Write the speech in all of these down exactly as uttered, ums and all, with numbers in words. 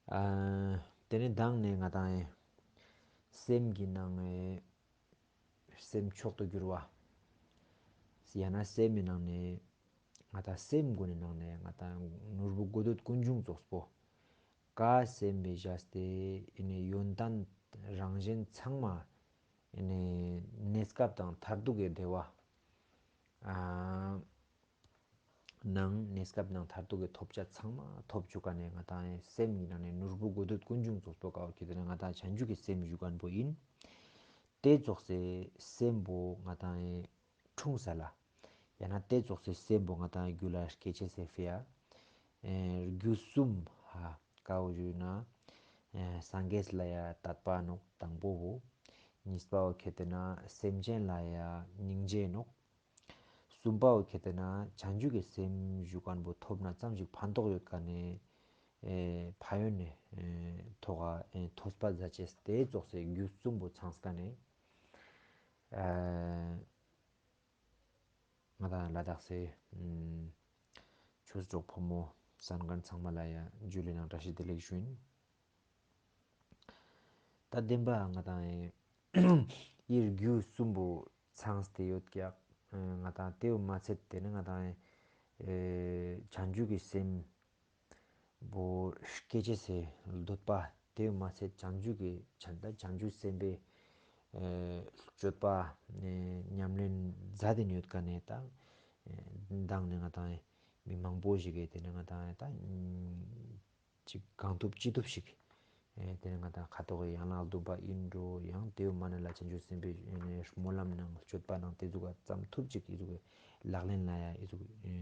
ཨ་དེ་ནས་མདང་ནས་ང་དང་སེམས་ཀྱི་ནང་ནས་སེམས་མཆོག་ཏུ་གྱུར་བ། ཡང་ན་སེམས་མི་ནང་ནས་ང་དང་སེམས་སྒོ་ནས་ནང་ནས་ང་དང་ནོར་བུ་དགོས་འདོད་ཀུན་འབྱུང་ཙོགས་པོ། ཀ་སེམས་པའི་བཞག་སྟེ་ཨེ་ནས་ཡོན་ཏན་རང་བཞིན་ཚང་མ་ཨེ་ནས་གནས་སྐབས་དང་མཐར་ཐུག་གི་བདེ་བ། ཨ་ནང་གནས་སྐབས་ནང་མཐར་ཐུག་གི་ཐོབ་བྱ་ཚང་མ་ཐོབ་བཅུག་ག་ནས་ང་དང་སེམས་ཀྱི་ནང་ནས་ནོར་བུ་དགོས་འདོད་ཀུན་འབྱུང་ཙོགས་པོ་ཀ་བོ་ཁྱེར་ཏེ་ན་ང་དང་བྱང་ཆུབ་ཀྱི་སེམས་ཞུ་མཁན་པོ་ཡིན། དེ་ཙོགས་སེ་སེམས་པོ་ང་དང་འཁྲུངས་ས་ལ། ཡང་ན་དེ་ཙོགས་སེ་སེམས་པོ་ང་དང་རྒྱུད་ལ་སྐྱེ་ཅེས་སེ་ཕི་ཡ། ཨེ་རྒྱུ་གསུམ་ཧ་ཀ་བོ་ཞུ་ན། ཨེ་སངས་རྒྱས་ལ་ཡ་དད་པ་ནོག་དང་པོ་བོ། གཉིས་པ་བོ་ཁྱེར་ཏེ་ན་སེམས་ཅན་ལ་ཡ་སྙིང་རྗེ་ནོག་གསུམ་པ་བོ་ཁྱེར་ཏེ་ན་བྱང་ཆུབ་ཀྱི་སེམས་ཞུ་མཁན་པོ་ཐོབ་ན་ཙམ་ཞིག་ཕན་ཐོགས་ཡོད་མཁན་ནི་ཨེ་ཕན་ཡོན་ནི་ཨེ་ཐོག་ག་ཨེ་ཐོས་པ་མཛད་ཅེས་དེ་ཙོགས་སེ་རྒྱུ་གསུམ་པོ་ཚང་མཁན་ནི་ཨེ་ང་དང་ལ་དྭགས་སི་ཨམ་ཆོས་གྲོགས་ཕོ་མོ་གསན་མཁན་ཚང་མ་ལ་ཡ་ཇུ་ལེ་ནང་བཀྲ་ཤིས་བདེ་ལེགས་ཞུ་ཡིན། ད་བདེན་པ་ང་དང་ཨི་རྒྱུ་གསུམ་པོ་ཚང་སྟེ་ཡོད་ཀྱག་ང་དང་དེའུ་མ་ཚད་དེ་ནི་ང་དང་ཨེ་བྱང་ཆུབ་ཀྱི་སེམས་པོ་སྐྱེ་ཅེས་སི་འདོད་པ། དེའུ་མ་ཚད་བྱང་ཆུབ་ཀྱི་བྱང་ད་བྱང་ཆུབ་སེམས་དཔའི་ཨེ་སྤྱོད་པ་ཨེ་ཉམས་ལེན་མཛད་དེ་ཡོད་མཁན་ནི་ད་ཨེ་མདང་ནས་ང་དང་ཨེ་མི་མང་པོ་ཞིག་གིས་དེ་ནི་ང་དང་ཨེ་ད་ཅིག་གང་ཐུབ་ཅི་ཐུབ་ཞིག་ཨེ་དེ་ནི་ང་དང་ཁ་ཐོག་གི་ཡན་ལག་བདུན་པ་ཡིན་འགྲོ། ཡང་དེའུ་མ་ནི་ལ་བྱང་ཆུབ་སེམས་དཔའི་ཨེ་ནི་སྨོན་ལམ་ནང་སྤྱོད་པ་ནང་དེ་ཟུག་ག་ཙམ་ཐུབ་ཅིག་ཨི་ཟུག་གི་ལག་ལེན་ལ་ཡ་ཨི་ཟུག་ཨེ་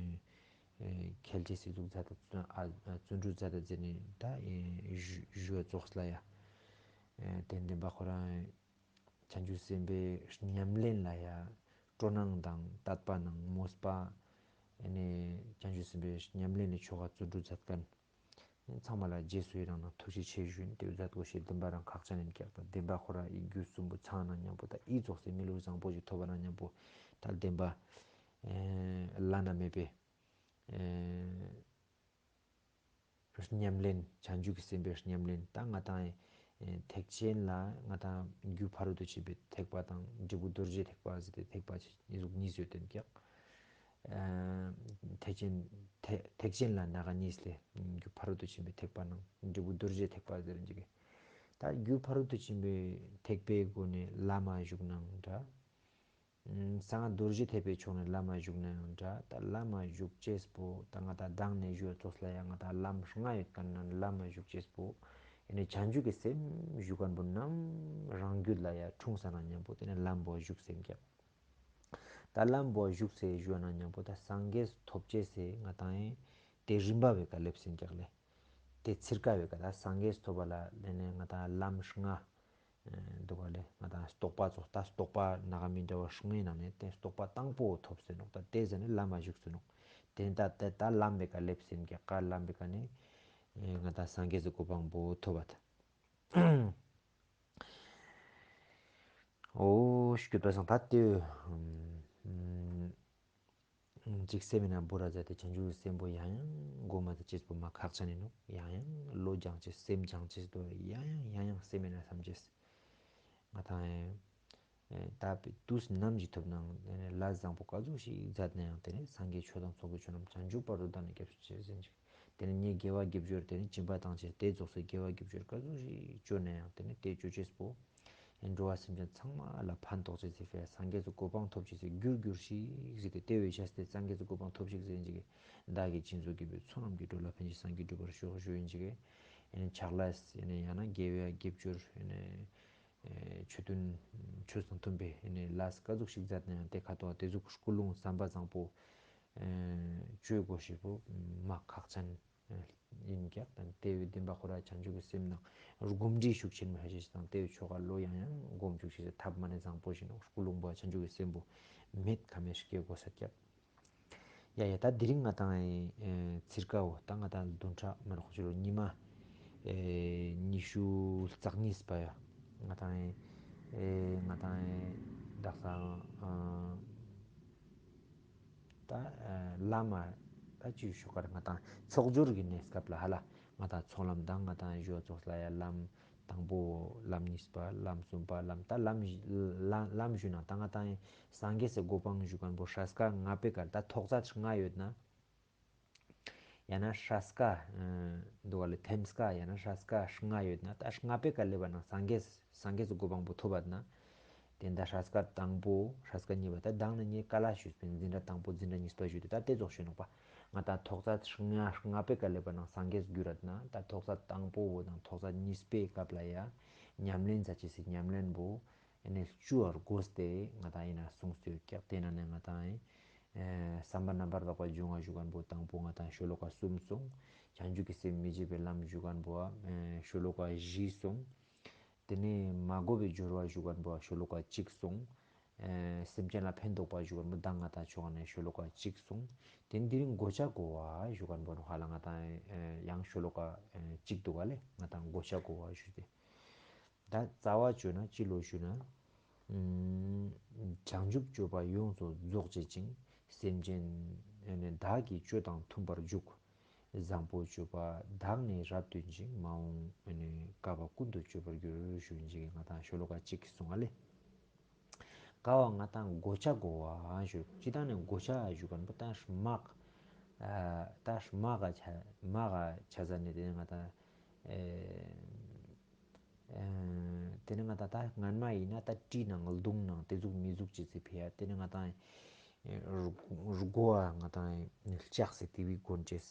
ཨེ་ཁྱེལ་ཅེས་སི་ཟུག་མཛད་དེ་ཨ་བརྩོན་འགྲུས་མཛད་དེ་ཟེར་ནས་ད་ཨེ་ཞུ་ཞུ་བ་ཙོགས་ལ་ཡ་ཨེ་དེ་བདེན་པ་ཁོ་རང་བྱང་ཆུབ་སེམས་དཔའི་ཉམས་ལེན་ལ་ཡ་སྤྲོ་སྣང་དང་དད་པ་ནང་མོས་པ་ཨེ་ནི་བྱང་ཆུབ་སེམས་དཔའི་ཉམས་ལེན་ནི་ཆོ་ག་བརྩོན་འགྲུས་མཛད་མཁན་ཚང་མ་ལ་རྗེས་སུ་ཡི་རང་ནང་ཐུགས་རྗེ་ཆེ་ཞུ་ཡིན། དེ་མཛད་དགོས་ཤེས་བདེན་པ་རང་ཁག་ཅན་ཡིན་ཀྱག་ད་བདེན་པ་ཁོ་རང་ཨི་རྒྱུ་གསུམ་པོ་ཚང་ན་མཉམ་པོ་ད་ཨི་ཙོགས་སེ་མི་ལུས་བཟང་པོ་ཞིག་ཐོབ་པ་ན་མཉམ་པོ་ད་བདེན་པ་ཨེ་བླ་ན་མེད་པའི་ཨེ་ཉམས་ལེན་བྱང་ཆུབ་ཀྱི་སེམས་དཔའི་ཉམས་ལེན་ད་ང་དང་ཨེ་ཐེག་ཆེན་ལ་ང་དང་རྒྱུ་ཕ་རོལ་ཏུ་ཕྱིན་པའི་ཐེག་པ་དང་འབྲས་བུ་རྡོ་རྗེ་ཐེག་པ་ཟེར་ཏེ་ཐེག་པ་ཆེ་ཨི་ཟུག་གཉིས་ཡོད་དེ་ཀྱག་ཨ་ཐེག་ཆེན་ཐེ་ཐེག་ཆེན་ལ་ན་ག་གཉིས་ལས་རྒྱུ་ཕ་རོལ་ཏུ་ཕྱིན་པའི་ཐེག་པ་ནང་འབྲས་བུ་རྡོ་རྗེ་ཐེག་པ་ཟེར་གྱི་ད་རྒྱུ་ཕ་རོལ་ཏུ་ཕྱིན་པའི་ཐེག་པའི་སྒོ་ནས་ལམ་མ་ཞུགས་ནའང་འདྲ། གསང་སྔགས་རྡོ་རྗེ་ཐེག་པའི་ཕྱོགས་ནས་ལམ་མ་ཞུགས་ནའང་འདྲ། ད་ལམ་མ་ཞུགས་ཅེས་པོ་ད་ང་ད་མདང་ནས་ཞུ་བ་ཙོགས་ལ་ཡང་ང་ད་ལམ་ལྔ་ཡོད་མཁན་ནང་ལམ་མ་ཞུགས་ཅེས་པོ་ཨེ་ནི་བྱང་ཆུབ་ཀྱི་སེམས་ཞུ་མཁན་པོ་ནམ་རང་རྒྱུད་ལ་ཡ་འཁྲུངས་ས་ན་མཉམ་པོ་དེ་ནི་ལམ་པོ་ཞུགས་སེམས་ཀྱང་། ད་ལམ་པོ་ཞུགས་སེ་ཞུ་བ་ན་མཉམ་པོ་ད་སངས་རྒྱས་ཐོབ་ཅེས་སེ་ང་དང་ཨེ་དེ་རིམ་པ་བའི་ཀ་སླེབས་སེམས་ཀྱང་ལེ། དེ་ཚིར་ཀ་བའི་ཀ་ད་སངས་རྒྱས་ཐོབ་པ་ལ་ལེ་ནས་ང་དང་ལམ་ལྔ་འདུག་ག་ལེ། ང་དང་རྟོགས་པ་ཙོགས་ད་རྟོགས་པ་ན་ག་མི་འདྲ་བ་ལྔའི་ནང་ནས་དེ་རྟོགས་པ་དང་པོ་ཐོབ་སེ་ནོག་ད་དེ་ཟེར་ནས་ལམ་མ་ཞུགས་སེ་ནོག་དེ་ད་དེ་ད་ལམ་པའི་ཀ་སླེབས་སེམས་ཀྱང་ཀ་ལམ་པའི་ཀ་ནས་ང་དང་སངས་རྒྱས་སི་གོ་འཕང་པོ་ཐོབ་པ་ད། འོ་སྐྱོད་པ་སང་ད་དེ་ཅིག་སེམས་ན་བོར་ར་མཛད་དེ་བྱང་ཆུབ་སེམས་པོ་ཡང་ཡང་སྒོམ་མ་ད་ཅེས་པོ་མ་ཁག་ཅན་ཡིན་ནོག་ཡང་ཡང་བློ་སྦྱང་ཅེས་སེམས་སྦྱང་ཅེས་དོ་ཡང་ཡང་ཡང་ཡང་སེམས་ན་བསམ་ཅེས། ང་དང་ད་དུས་ནམ་ཞིག་ཐོབ་ནའང་ལས་བཟང་པོ་ག་ཟུག་ཞིག་མཛད་ནའང་དེ་ནི་སངས་རྒྱས་ཆོས་དང་ཚོགས་ཀྱི་མཆོག་རྣམས་བྱང་ཆུབ་བར་དུ་བདག་ནི་སྐྱབས་སུ་མཆི་ཟེར་ཅིག་དེ་ནི་ངས་དགེ་བ་དགེ་སྦྱོར་དེ་ནི་སྦྱིན་པ་བཏང་ཅེས་དེ་ཙོགས་སེ་དགེ་བ་དགེ་སྦྱོར་ག་ཟུག་ཞིག་བཅོ་ནའང་དེ་ནི་དེ་བཅོ་ཅེས་པོ་འགྲོ་བ་སེམས་ཅན་ཚང་མ་ལ་ཕན་ཐོགས་ཅེས་སི་ཕིའ་སངས་རྒྱས་སི་གོ་འཕང་ཐོབ་ཅེས་སི་རྒྱུར་གྱུར་ཞིག་ཟེར་ཏེ་དེ་བས་བྱས་ཏེ་སངས་རྒྱས་སི་གོ་འཕང་ཐོབ་ཅིག་ཟེར་ཅིག་བདག་གིས་སྦྱིན་སོགས་བགྱིས་པའི་བསོད་ནམས་ཀྱིས། འགྲོ་ལ་ཕན་ཕྱིར་སངས་རྒྱས་འགྲུབ་པར་ཤོག་ཞུ་ཡིན་ཅིག་ཕྱག་ལས་ཡང་ན་དགེ་བའི་དགེ་སྦྱོར་ཆོས་དོན་ཆོས་དང་མཐུན་པའི་ལས་ཀ་ཟུག་ཞིག་མཛད་ནའང་དེ་ཁ་ཐོག་དེ་ཟུག་ཀུན་སློང་བསམ་པ་བཟང་པོ་བཅོ་དགོས་ཤེས་པོ་མ་ཁག་ཅན་ཡིན་ཀྱག་དང་དེ་བས་བདེན་པ་ཁོ་ར་བྱང་ཆུབ་ཀྱི་སེམས་ནང་གོམས་འདྲིས་ཤུགས་ཆེན་མོ་ཧ་ཅེས་དང་དེ་བས་ཆོ་ག་བློ་ཡང་ཡང་སྒོམ་བཅུག་ཤེས་ཐབས་མ་ནེ་བཟང་པོ་ཞིག་ནོག་ཀུན་སློང་པོ་བྱང་ཆུབ་ཀྱི་སེམས་པོ་མེད་ཁ་མེད་སྐྱེ་དགོས་ས་ཀྱག་ཡ་ཡ་ད་དེ་རིང་ང་དང་ཚིར་ཀའོ་ད་ང་དང་བདུན་ཕྲག་མ་རོགས་ཅི་ལོ་ཉི་མ་ཉི་ཤུ་རྩ་གཉིས་པ་ཡ་ང་དང་ང་དང་དག་ས་ད་བླ་མ་ད་ཅི་ཞུ་ག་རེ་ང་དང་ཚོགས་སྦྱོར་གྱི་གནས་སྐབས་ལ་ཧ་ལ། ང་ཏང་ཚོགས་ལམ་དང་ང་ཏང་ཞུ་བ་ཙོགས་ལ་ཡ་ལམ་དང་པོ་ལམ་གཉིས་པ་ལམ་གསུམ་པ་ལམ་ད་ལམ་ལམ་ལམ་ཞུ་ན་ད་ང་ཏང་སངས་རྒྱས་སི་གོ་འཕང་ཞུ་མཁན་པོ་སྲས་ཀ་ལྔ་པའི་ཀ་ད་ཐོག་ཚད་ལྔ་ཡོད་ན། ཡང་ན་སྲས་ཀ་འདུག་ག་ལེ་ཐེམ་སྐས་ཡང་ན་སྲས་ཀ་ལྔ་ཡོད་ན་ད་ལྔ་པའི་ཀ་ལེབ་པ་ན་སངས་རྒྱས་སངས་རྒྱས་སི་གོ་འཕང་པོ་ཐོབ་པ་ན། དེ་འདྲ་སྲས་ཀ་དང་པོ་སྲས་ཀ་གཉིས་པ་ད་དང་ནི་གཉིས་ཀ་ལ་ཞུས་པའི་འཛིན་གྲྭ་དང་པོ་འཛིན་གྲྭ་གཉིས་པ་ཞུས་ཏེ་ད་དེ་ཙོགས་ཞུས་ནོག་པ། ང་ཏང་ཐོག་ཚད་ལྔ་ལྔ་པའི་ཀ་ལེབ་པ་ན་སངས་རྒྱས་གྱུར་རད་ན་ད་ཐོག་ཚད་དང་པོ་བོ་དང་ཐོག་ཚད་གཉིས་པའི་སྐབས་ལ་ཡ་ཉམས་ལེན་ཚ་ཅེས་སི་ཉམས་ལེན་པོ་ཨེ་ནི་བཅུ་བར་བགོས་ཏེ་ང་ཏང་ཡིན་ན་གསུངས་ཏེ་ཡོད་ཀྱག་དེ་ན་ནི་ང་ཏང་ཨེ་བསམ་པ་རྣམ་པར་དག་པ་སྦྱོང་བ་ཞུ་མཁན་པོ་དང་པོ་ང་ཏང་ཤོ་ལོ་ཀ་གསུམ་གསུངས། བྱང་ཆུབ་ཀྱི་སེམས་མི་བརྗེད་པའི་ལམ་ཞུ་མཁན་པོ་ཨེ་ཤོ་ལོ་ཀ་བཞི་གསུངས། དེ་ནས་མ་རྒོད་པའི་སྦྱོར་བ་ཞུ་མཁན་པོ་ཤོ་ལོ་ཀ་གཅིག་གསུངས། ཨེ་སེམས་ཅན་ལ་ཕན་འདོགས་པ་ཞུ་མཁན་པོ་མདང་ང་ཏང་ཆོ་ག་ནས་ཤོ་ལོ་ཀ་གཅིག་གསུངས། དེ་ནས་དེ་རིང་གོ་ཆ་བགོ་བ་ཞུ་མཁན་པོ་ནོ་ཧ་ལ་ང་ཏང་ཨེ་ཡང་ཤོ་ལོ་ཀ་ཨེ་གཅིག་འདུག་ག་ལེ་ང་ཏང་གོ་ཆ་བགོ་བ་ཞུ་སྟེ། ད་རྩ་བ་བཅོས་ན་ཅི་ལོ་ཞུ་ན། ཨམ་བྱང་ཆུབ་སྤྱོད་པ་ཡོངས་སུ་རྫོགས་བྱེད་ཅིང་། སེམས་ཅན་ཨེ་ནི་བདག་གི་སྤྱོད་དང་མཐུན་པར་འཇུག། བཟང་པོ་སྤྱོད་པ་བདག་ནི་རབ་སྟོན་ཅིང་། མ་འོངས་ཨེ་ནི་བསྐལ་པ་ཀུན་ཏུ་སྤྱོད་པར་འགྱུར་ཞུ་ཅིག་ང་ཏང་ཤོ་ལོ་ཀ་གཅིག་གསུངས་ཨ་ལེ། ཀ་བོ་ང་ཏང་གོ་ཆ་བགོ་བ་ཞུ། སྤྱིར་བཏང་ནི་གོ་ཆ་ཞུ་མཁན་པོ་ད་དམག་ཨ་ད་དམག་ག་ཆ་དམག་ག་ཆ་ཟ་ནི་དེ་ནི་ང་ཏང་ཨེ་ཨེ་དེ་ནི་ང་ཏང་ད་སྔན་མ་ཡིན་ན་ད་གྲི་ནང་མདུང་ནང་དེ་ཟུག་མི་ཟུག་ཅེས་སི་ཕི་ཡ་དེ་ནི་ང་ཏང་ཨེ་རྒོ་བ་ང་ཏང་ཨེ་ལྕགས་སི་དེ་བི་གོན་ཅེས།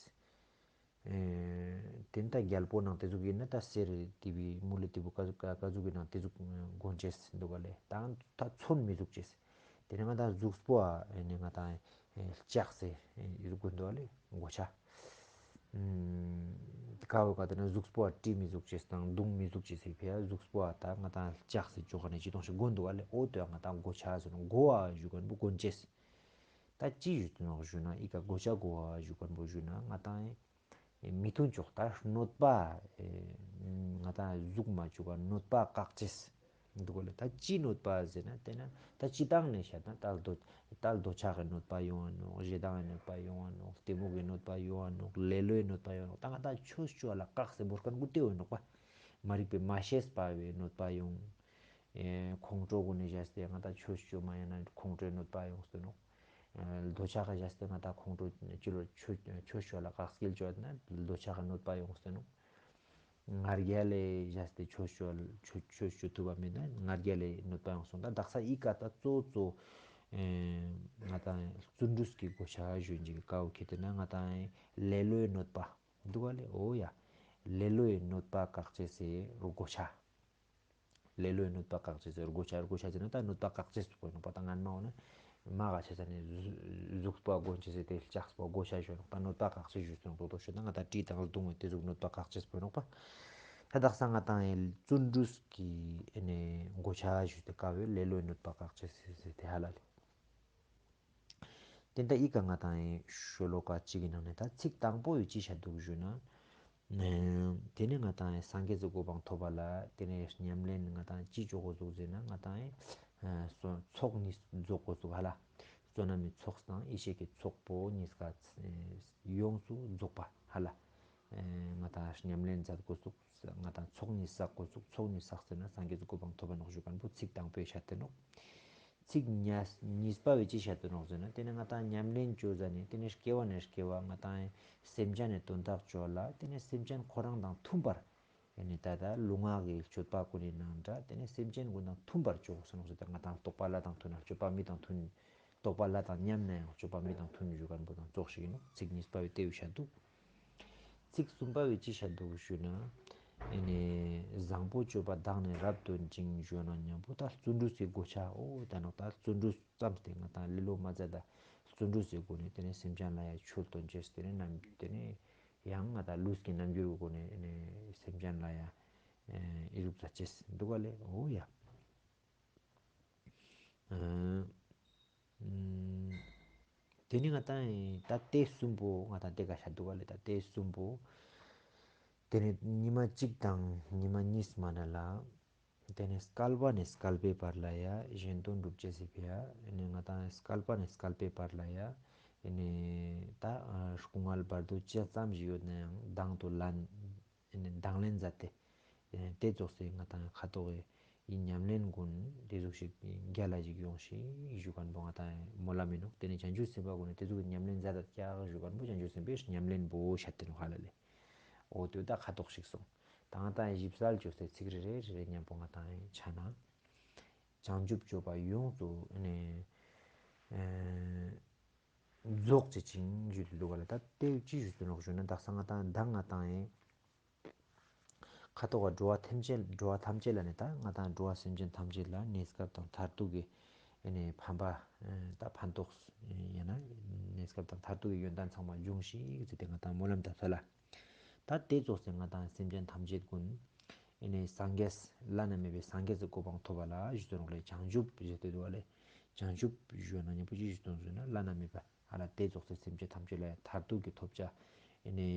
ཨེ་དེ་ནི་ད་རྒྱལ་པོ་ནང་དེ་ཟུག་ཡིན་ན་ད་གསེར་དེ་བི་མུ་ལེ་དེ་བུ་ཀ་ཀ་ཀ་ཟུག་གི་ནང་དེ་ཟུག་གོན་ཅེས་འདུག་ག་ལེ། ད་ད་མཚོན་མི་ཟུག་ཅེས། དེ་ནི་ང་ཏང་གཟུགས་པོ་ཨ་ཨེ་ནི་ང་ཏང་ཨེ་ལྕགས་སི་ཨེ་ཡི་ཟུག་གོན་འདུག་ག་ལེ་གོ་ཆ། ཨམ་ཀ་བོ་ཀ་དེ་ན་གཟུགས་པོ་ཨ་གྲི་མི་ཟུག་ཅེས་དང་མདུང་མི་ཟུག་ཅེས་སི་ཕི་ཡ་གཟུགས་པོ་ཨ་ད་ང་ཏང་ལྕགས་སི་ཅོ་ག་ནས་ཅི་གཏོང་ཞིག་གོན་འདུག་ག་ལེ། འོ་དེ་ང་ཏང་གོ་ཆ་ཟེར་ནོ། གོ་བ་ཞུ་མཁན་པོ་གོན་ཅེས། ད་ཅི་ཞུ་དུ་ནོག་ཞུ་ན་ཨི་ཀ་གོ་ཆ་གོ་བ་ཞུ་མཁན་པོ་ཞུ་ན་ང་ཏང་ཨེ་མི་མཐུན་ཕྱོགས་ད་གནོད་པ་ཨེ་ང་ཏང་ཟུག་མ་བཅུག་ག་གནོད་པ་བཀག་ཅེས་འདུག་ག་ལེ། ད་ཅི་གནོད་པ་ཟེར་ན་དེ་ན་ད་སྤྱིར་བཏང་ནས་བཤད་ན་ད་འདོད་ད་འདོད་ཆགས་ཀྱི་གནོད་པ་ཡོང་བ་ནོག་ཞེ་སྡང་གི་གནོད་པ་ཡོང་བ་ནོག་གཏི་མུག་གི་གནོད་པ་ཡོང་བ་ནོག་ལེ་ལོའི་གནོད་པ་ཡོང་བ་ནོག་ད་ང་ཏང་ཆོས་ཅོ་ལ་བཀག་སྟེ་བོར་མཁན་གུ་དེ་འོ་ནོག་པ། མ་རིག་པའི་མ་ཤེས་པ་བའི་གནོད་པ་ཡོང་། ཨེ་ཁོང་ཁྲོ་གུན་ནི་བཞག་སྟེ་ང་ཏང་ཆོས་ཅོ་མ་ཡིན་ན་ཁོང་ཁྲོའི་གནོད་པ་ཡོང་སྟེ་ནོག་ཨེ་འདོད་ཆགས་ཀྱི་བཞག་སྟེ་ང་ཏང་ཁོང་ཁྲོ་ཅི་ལོ་ཆོས་ཆོས་ཅོ་ལ་བཀག་སྐྱིལ་ཅོ་ན་འདོད་ཆགས་ཀྱི་གནོད་པ་ཡོང་སྟེ་ནོག་ང་རྒྱལ་ལས་བཞག་སྟེ་ཆོས་ཅོ་ཆོས་ཆོས་ཅོ་ཐུབ་པ་མེད་ན་ང་རྒྱལ་ལས་གནོད་པ་ཡོང་སོང་། ད་དག་ས་ཨི་ཀ་ད་གཙོ་གཙོ་ཨེ་ང་ཏང་བརྩོན་འགྲུས་ཀྱི་གོ་ཆ་ཞུ་ཅིག་ཀ་བོ་ཁེ་ཏེ་ན་ང་ཏང་ལེ་ལོའི་གནོད་པ་འདུག་ག་ལེ། འོ་ཡ་ལེ་ལོའི་གནོད་པ་བཀག་ཅེས་སི་གོ་ཆ། ལེ་ལོའི་གནོད་པ་བཀག་ཅེས་སི་གོ་ཆ། གོ་ཆ་ཟེར་ན་ད་གནོད་པ་བཀག་ཅེས་སི་གོ་ནོག་པ། ད་སྔན་མ་འོ་ན་མ་ག་ཆ་ཟ་ནི་གཟུགས་པོ་གོན་ཅེས་སི་དེ་ལྕགས་པོ་གོ་ཆ་ཞུ་ནོག་པ། གནོད་པ་བཀག་ཅེས་ཞུ་སོང་དོ་དོ་ཞུ་ན་ང་ཏང་གྲི་དང་མདུང་དེ་ཟུག་གནོད་པ་བཀག་ཅེས་པོ་ནོག་པ། ད་དག་ས་ང་ཏང་ཨེ་བརྩོན་འགྲུས་ཀྱི་ཨེ་ནི་གོ་ཆ་ཞུ་སྟེ་ཀ་བོའི་ལེ་ལོའི་གནོད་པ་བཀག་ཅེས་སི་དེ་ཧ་ལ་ལེ། དེ་འདྲ་ཨི་ཀ་ང་ཏང་ཨེ་ཤོ་ལོ་ཀ་གཅིག་གི་ནང་ནས་ད་ཚིག་དང་པོ་ཡི་ཅི་བཤད་འདུག་ཞུ་ན། ཨེ་དེ་ནས་ང་ཏང་ཨེ་སངས་རྒྱས་སི་གོ་འཕང་ཐོབ་པ་ལ་དེ་ནས་ཉམས་ལེན་ང་ཏང་ཅི་ཅོ་གོས་ཟུག་ཟེར་ན་ང་ཏང་ཨེ་ཚོགས་གཉིས་རྫོགས་གོས་ཟུག་ཧ་ལ། བསོད་ནམས་ཀྱི་ཚོགས་དང་ཡེ་ཤེས་ཀྱི་ཚོགས་པོ་གཉིས་ཀ་ཡོངས་སུ་རྫོགས་པ་ཧ་ལ། ཨེ་ང་ཏང་ཉམས་ལེན་མཛད་གོས་ཟུག་ང་ཏང་ཚོགས་གཉིས་བསགས་གོས་ཟུག་ཚོགས་གཉིས་བསགས་ཟེར་ན་སངས་རྒྱས་སི་གོ་འཕང་ཐོབ་པ་ནོག་ཞུ་མཁན་པོ་ཚིག་དང་པོའི་བཤད་དེ་ནོག་ཚིག་གཉིས་གཉིས་པ་བོའི་ཅི་བཤད་དེ་ནོག་ཟེར་ན་དེ་ནི་ང་ཏང་ཉམས་ལེན་ཅོ་ཟ་ནི་དེ་ནི་སྐྱེ་བ་ནས་སྐྱེ་བ་ང་ཏང་སེམས་ཅན་ནི་དོན་དག་ཅོ་ལ་དེ་ནི་སེམས་ཅན་ཁོ་རང་དང་མཐུན་པར་ཨེ་ནི་ད་ལྟ་ལུས་ངག་གི་སྤྱོད་པ་ཀུན་ནི་ནང་འདྲ་དེ་ནི་སེམས་ཅན་ཀུན་དང་མཐུན་པར་ཅོ་གོས་ཟེར་ནོག་ཟེར་ཏེ་ང་ཏང་རྟོག་པ་ལྷ་དང་མཐུན་ན་སྤྱོད་པ་མི་དང་མཐུན། རྟོག་པ་ལྷ་དང་མཉམ་ན་ཡང་སྤྱོད་པ་མི་དང་མཐུན་ཞུ་མཁན་པོ་དང་ཙོགས་ཤིག་ཨིན་ནོག་ཚིག་གཉིས་པ་བོའི་དེ་བོ་བཤད་འདུག་ཚིག་གསུམ་པ་བོའི་ཅི་བཤད་འདུག་ཞུ་ན། ཨེ་ནི་བཟང་པོ་སྤྱོད་པ་བདག་ནི་རབ་སྟོན་ཅིང་ཞུ་ན་མཉམ་པོ་ད་བརྩོན་འགྲུས་སི་གོ་ཆ་འོ་ད་ནོག་ད་བརྩོན་འགྲུས་ཙམ་སྟེ་ང་ཏང་ལེ་ལོ་མ་མཛད་ད་བརྩོན་འགྲུས་སི་སྒོ་ནས་དེ་ནི་སེམས་ཅན་ལ་ཡང་ཆོས་སྟོན་ཅེས་དེ་ནི་རྣམ་དེ་ནི་ཡང་ང་ཏང་ལུས་ཀྱི་རྣམ་འགྱུར་གྱི་སྒོ་ནས་ཨེ་ནི་སེམས་ཅན་ལ་ཡང་ཨེ་ཨི་རུབ་མཛད་ཅེས་འདུག་ག་ལེ། འོ་ཡ། ཨ་ཨམ་དེ་ནི་ང་ཏང་ད་ལྟེ་གསུམ་པོ་ང་ཏང་དེ་ཀ་བཤད་འདུག་ག་ལེ། ད་ལྟེ་གསུམ་པོ་དེ་ནི་ཉི་མ་གཅིག་དང་ཉི་མ་གཉིས་མ་ན་ལ་དེ་ནི་བསྐལ་པ་ནས་བསྐལ་པའི་བར་ལ་ཡ་གཞན་དོན་སྒྲུབ་ཅེས་སི་ཕི་ཡ་ཨེ་ནི་ང་ཏང་བསྐལ་པ་ནས་བསྐལ་པའི་བར་ལ་ཡ་ཨེ་ནི་ད་ཨ་སྐུ་ངལ་བར་དོ་ཅི་ཙམ་ཞིག་ཡོད་ན་ཡང་དང་དུ་ལེན་ ཨེ་ནི་དང་ལེན་མཛད་དེ། ཨེ་ནི་དེ་ཙོགས་སེ་ང་ཏང་ཁ་ཐོག་གི་ཉམས་ལེན་ཀུན་དེ་ཟུག་ཞིག་རྒྱལ་ལ་ཞིག་ཡོང་ཞིག་ཞུ་མཁན་པོ་ང་ཏང་སྨོན་ལམ་ཨིན་ནོག། དེ་ནེ་བྱང་ཆུབ་སེམས་དཔའ་ཀུན་ནི་དེ་ཟུག་གི་ཉམས་ལེན་མཛད་དད་ཀྱག་ཞུ་མཁན་པོ་བྱང་ཆུབ་སེམས་དཔའི་ཉམས་ལེན་པོ་ཤད་དེ་ནོག་ཧ་ལ་ལེ། འོ་དེ་ད་ཁ་ཐོག་ཞིག་སོང་། ད་ང་ཏང་ཞིབ་གསལ་ཅོས་ཏེ་ཚིག་རེ་རེ་རེ་རེ་མཉམ་པོ་ང་ཏང་ཆ་ན། བྱང་ཆུབ་སྤྱོད་པ་ཡོངས་སུ་ནི་ཨེ་རྫོགས་བྱེད་ཅིང་ཞུས་ཏེ་འདུག་ག་ལེ། ད་དེ་ཅི་ཞུས་ཏེ་ནོག་ཞུ་ན་དག་ས་ང་ཏང་ད་ང་ཏང་ཨེ་ཁ་ཐོག་ག་འགྲོ་བ་ཐམས་ཅད་འགྲོ་བ་ཐམས་ཅད་ལ་ནི་ད་ང་ཏང་འགྲོ་བ་སེམས་ཅན་ཐམས་ཅད་ལ་གནས་སྐབས་དང་མཐར་ཐུག་གི་ཨེ་ནི་ཕན་པ་ཨེ་ད་ཕན་ཐོགས་ཡང་ན་གནས་སྐབས་དང་མཐར་ཐུག་གི་ཡོན་ཏན་ཚང་མ་འབྱུང་ཞིག་ཟེར་ཏེ་ང་ཏང་སྨོན་ལམ་བཏབ་ས་ལ། ད་དེ་ཙོགས་སེ་ང་ཏང་སེམས་ཅན་ཐམས་ཅད་ཀུན་ཨེ་ནི་སངས་རྒྱས་བླ་ན་མེད་པའི་སངས་རྒྱས་སི་གོ་འཕང་ཐོབ་པ་ལ་ཞུས་ཏེ་ནོག་ལེ། བྱང་ཆུབ་ཞུས་ཏེ་འདུག་ག་ལེ། བྱང་ཆུབ་ཞུ་ན་མཉམ་པོ་ཅི་ཞུས་ཏེ་ནོག་ཞུ་ན་བླ་ན་མེད་པ་ཧ་ལ་དེ་ཙོགས་སེ་སེམས་ཅན་ཐམས་ཅད་ལ་མཐར་ཐུག་གི་ཐོབ་བྱ་ཨེ་ནི་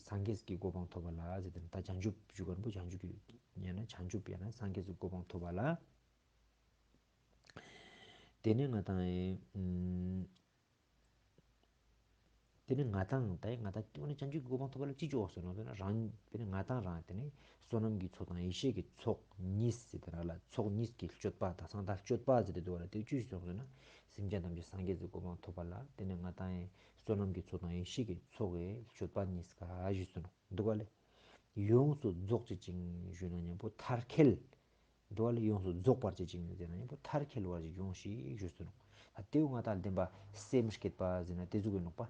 སངས་རྒྱས་ཀྱི་གོ་འཕང་ཐོབ་པ་ལ་ཟེར་ཏེ་ད་བྱང་ཆུབ་ཞུ་མཁན་པོ་བྱང་ཆུབ་ཀྱི་ཡང་ན་བྱང་ཆུབ་ཡང་ན་སངས་རྒྱས་ཀྱི་གོ་འཕང་ཐོབ་པ་ལ། དེ་ནེ་ང་ཏང་ཨེ་དེ་ནེ་ང་ཏང་ད་ང་ཏང་དེ་ནེ་བྱང་ཆུབ་ཀྱི་གོ་འཕང་ཐོབ་པ་ལ་ཅི་ཅོ་འོ་ཟེར་ན་རང་དེ་ནེ་ང་ཏང་རང་དེ་ནེ་བསོད་ནམས་ཀྱི་ཚོགས་དང་ཡེ་ཤེས་ཀྱི་ཚོགས་གཉིས་ཟེར་ཏེ་ན་ལ་ཚོགས་གཉིས་ཀྱི་སྤྱོད་པ་དག་ས་ད་སྤྱོད་པ་ཟེར་ཏེ་འདུག་ག་ལེ། དེ་ཅི་ཞུས་ཏེ་ནོག་ཟེར་ན་སེམས་ཅན་ཐམས་ཅད་སངས་རྒྱས་ཀྱི་གོ་འཕང་ཐོབ་པ་ལ་དེ་ནེ་ང་ཏང་ཨེ་བསོད་ནམས་ཀྱི་ཚོགས་དང་ཡེ་ཤེས་ཀྱི་ཚོགས་ཀྱི་སྤྱོད་པ་གཉིས་ཀ་ཞུས་ཏེ་ནོག་འདུག་ག་ལེ། ཡོངས་སུ་རྫོགས་བྱེད་ཅིང་ཞུ་ན་མཉམ་པོ་མཐར་འཁྱོལ། འདུག་ག་ལེ། ཡོངས་སུ་རྫོགས་པར་བྱེད་ཅིང་ཟེར་ན་མཉམ་པོ་མཐར་འཁྱོལ་བར་ཡོང་ཞིག་ཞུས་ཏེ་ནོག། ད་དེ་བོ་ང་ཏང་བདེན་པ་སེམས་བསྐྱེད་པ་ཟེར་ན་དེ་ཟུག་གི་ནོག་པ།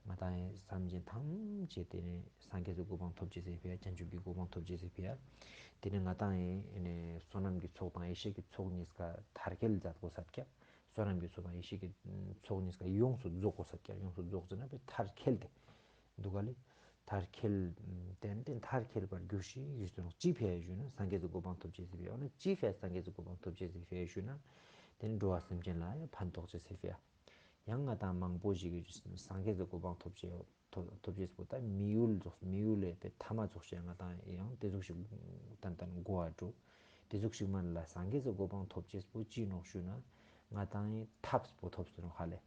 ང་ཏང་ཨེ་སེམས་ཅན་ཐམས་ཅད་དེ་ནེ་སངས་རྒྱས་ཀྱི་གོ་འཕང་ཐོབ་ཅེས་སི་ཕི་ཡ་བྱང་ཆུབ་ཀྱི་གོ་འཕང་ཐོབ་ཅེས་སི་ཕི་ཡ། དེ་ནེ་ང་ཏང་ཨེ་ནི་བསོད་ནམས་ཀྱི་ཚོགས་དང་ཡེ་ཤེས་ཀྱི་ཚོགས་གཉིས་ཀ་མཐར་འཁྱོལ་མཛད་དགོས་ས་ཀྱག། བསོད་ནམས་ཀྱི་ཚོགས་དང་ཡེ་ཤེས་ཀྱི་ཚོགས་གཉིས་ཀ་ཡོངས་སུ་རྫོགས་དགོས་ས་ཀྱག། ཡོངས་སུ་རྫོགས་ཟེར་ན་བས་མཐར་འཁྱོལ་ཏེ། འདུག་ག་ལེ། མཐར་འཁྱོལ། ཏན་ཏན་མཐར་འཁྱོལ་བར་འགྱུར་ཞིག་ཞུས་ཏེ་ནོག། ཅི་ཕི་ཡ་ཞུ་ན་སངས་རྒྱས་ཀྱི་གོ་འཕང་ཐོབ་ཅེས་སི་ཕི་ཡ། འོ་ན་ཅི་ཕི་ཡ་སངས་རྒྱས་ཀྱི་གོ་འཕང་ཐོབ་ཅེས་སི་ཕི་ཡ་ཞུ་ན། དེ་ནི་འགྲོ་བ་སེམས་ཅན་ལ་ཡང་ཕན་ཐོགས་ཅེས་སི་ཕི་ཡ། ཡང་ང་ཏང་མང་པོ་ཞིག་གི་སངས་རྒྱས་ཀྱི་གོ་འཕང་ཐོབ་ཅེས་ཐོབ་ཐོབ་ཅེས་པོ་ད་མི་ཡུལ་ཙོགས་མི་ཡུལ་ལས་པའི་ཐ་མ་ཙོགས་ཤིག་ང་ཏང་ཡང་དེ་ཟུག་ཞིག་ཏན་ཏན་གོ་བ་འགྲོ། དེ་ཟུག་ཞིག་མན་ལ་སངས་རྒྱས་ཀྱི་གོ་འཕང་ཐོབ་ཅེས་པོ་ཅི་ནོག་ཞུ་ན། ང་ཏང་ཡང་ཐབས་པོ་ཐོབ་སྟེ་ནོག་ཧ་ལེ།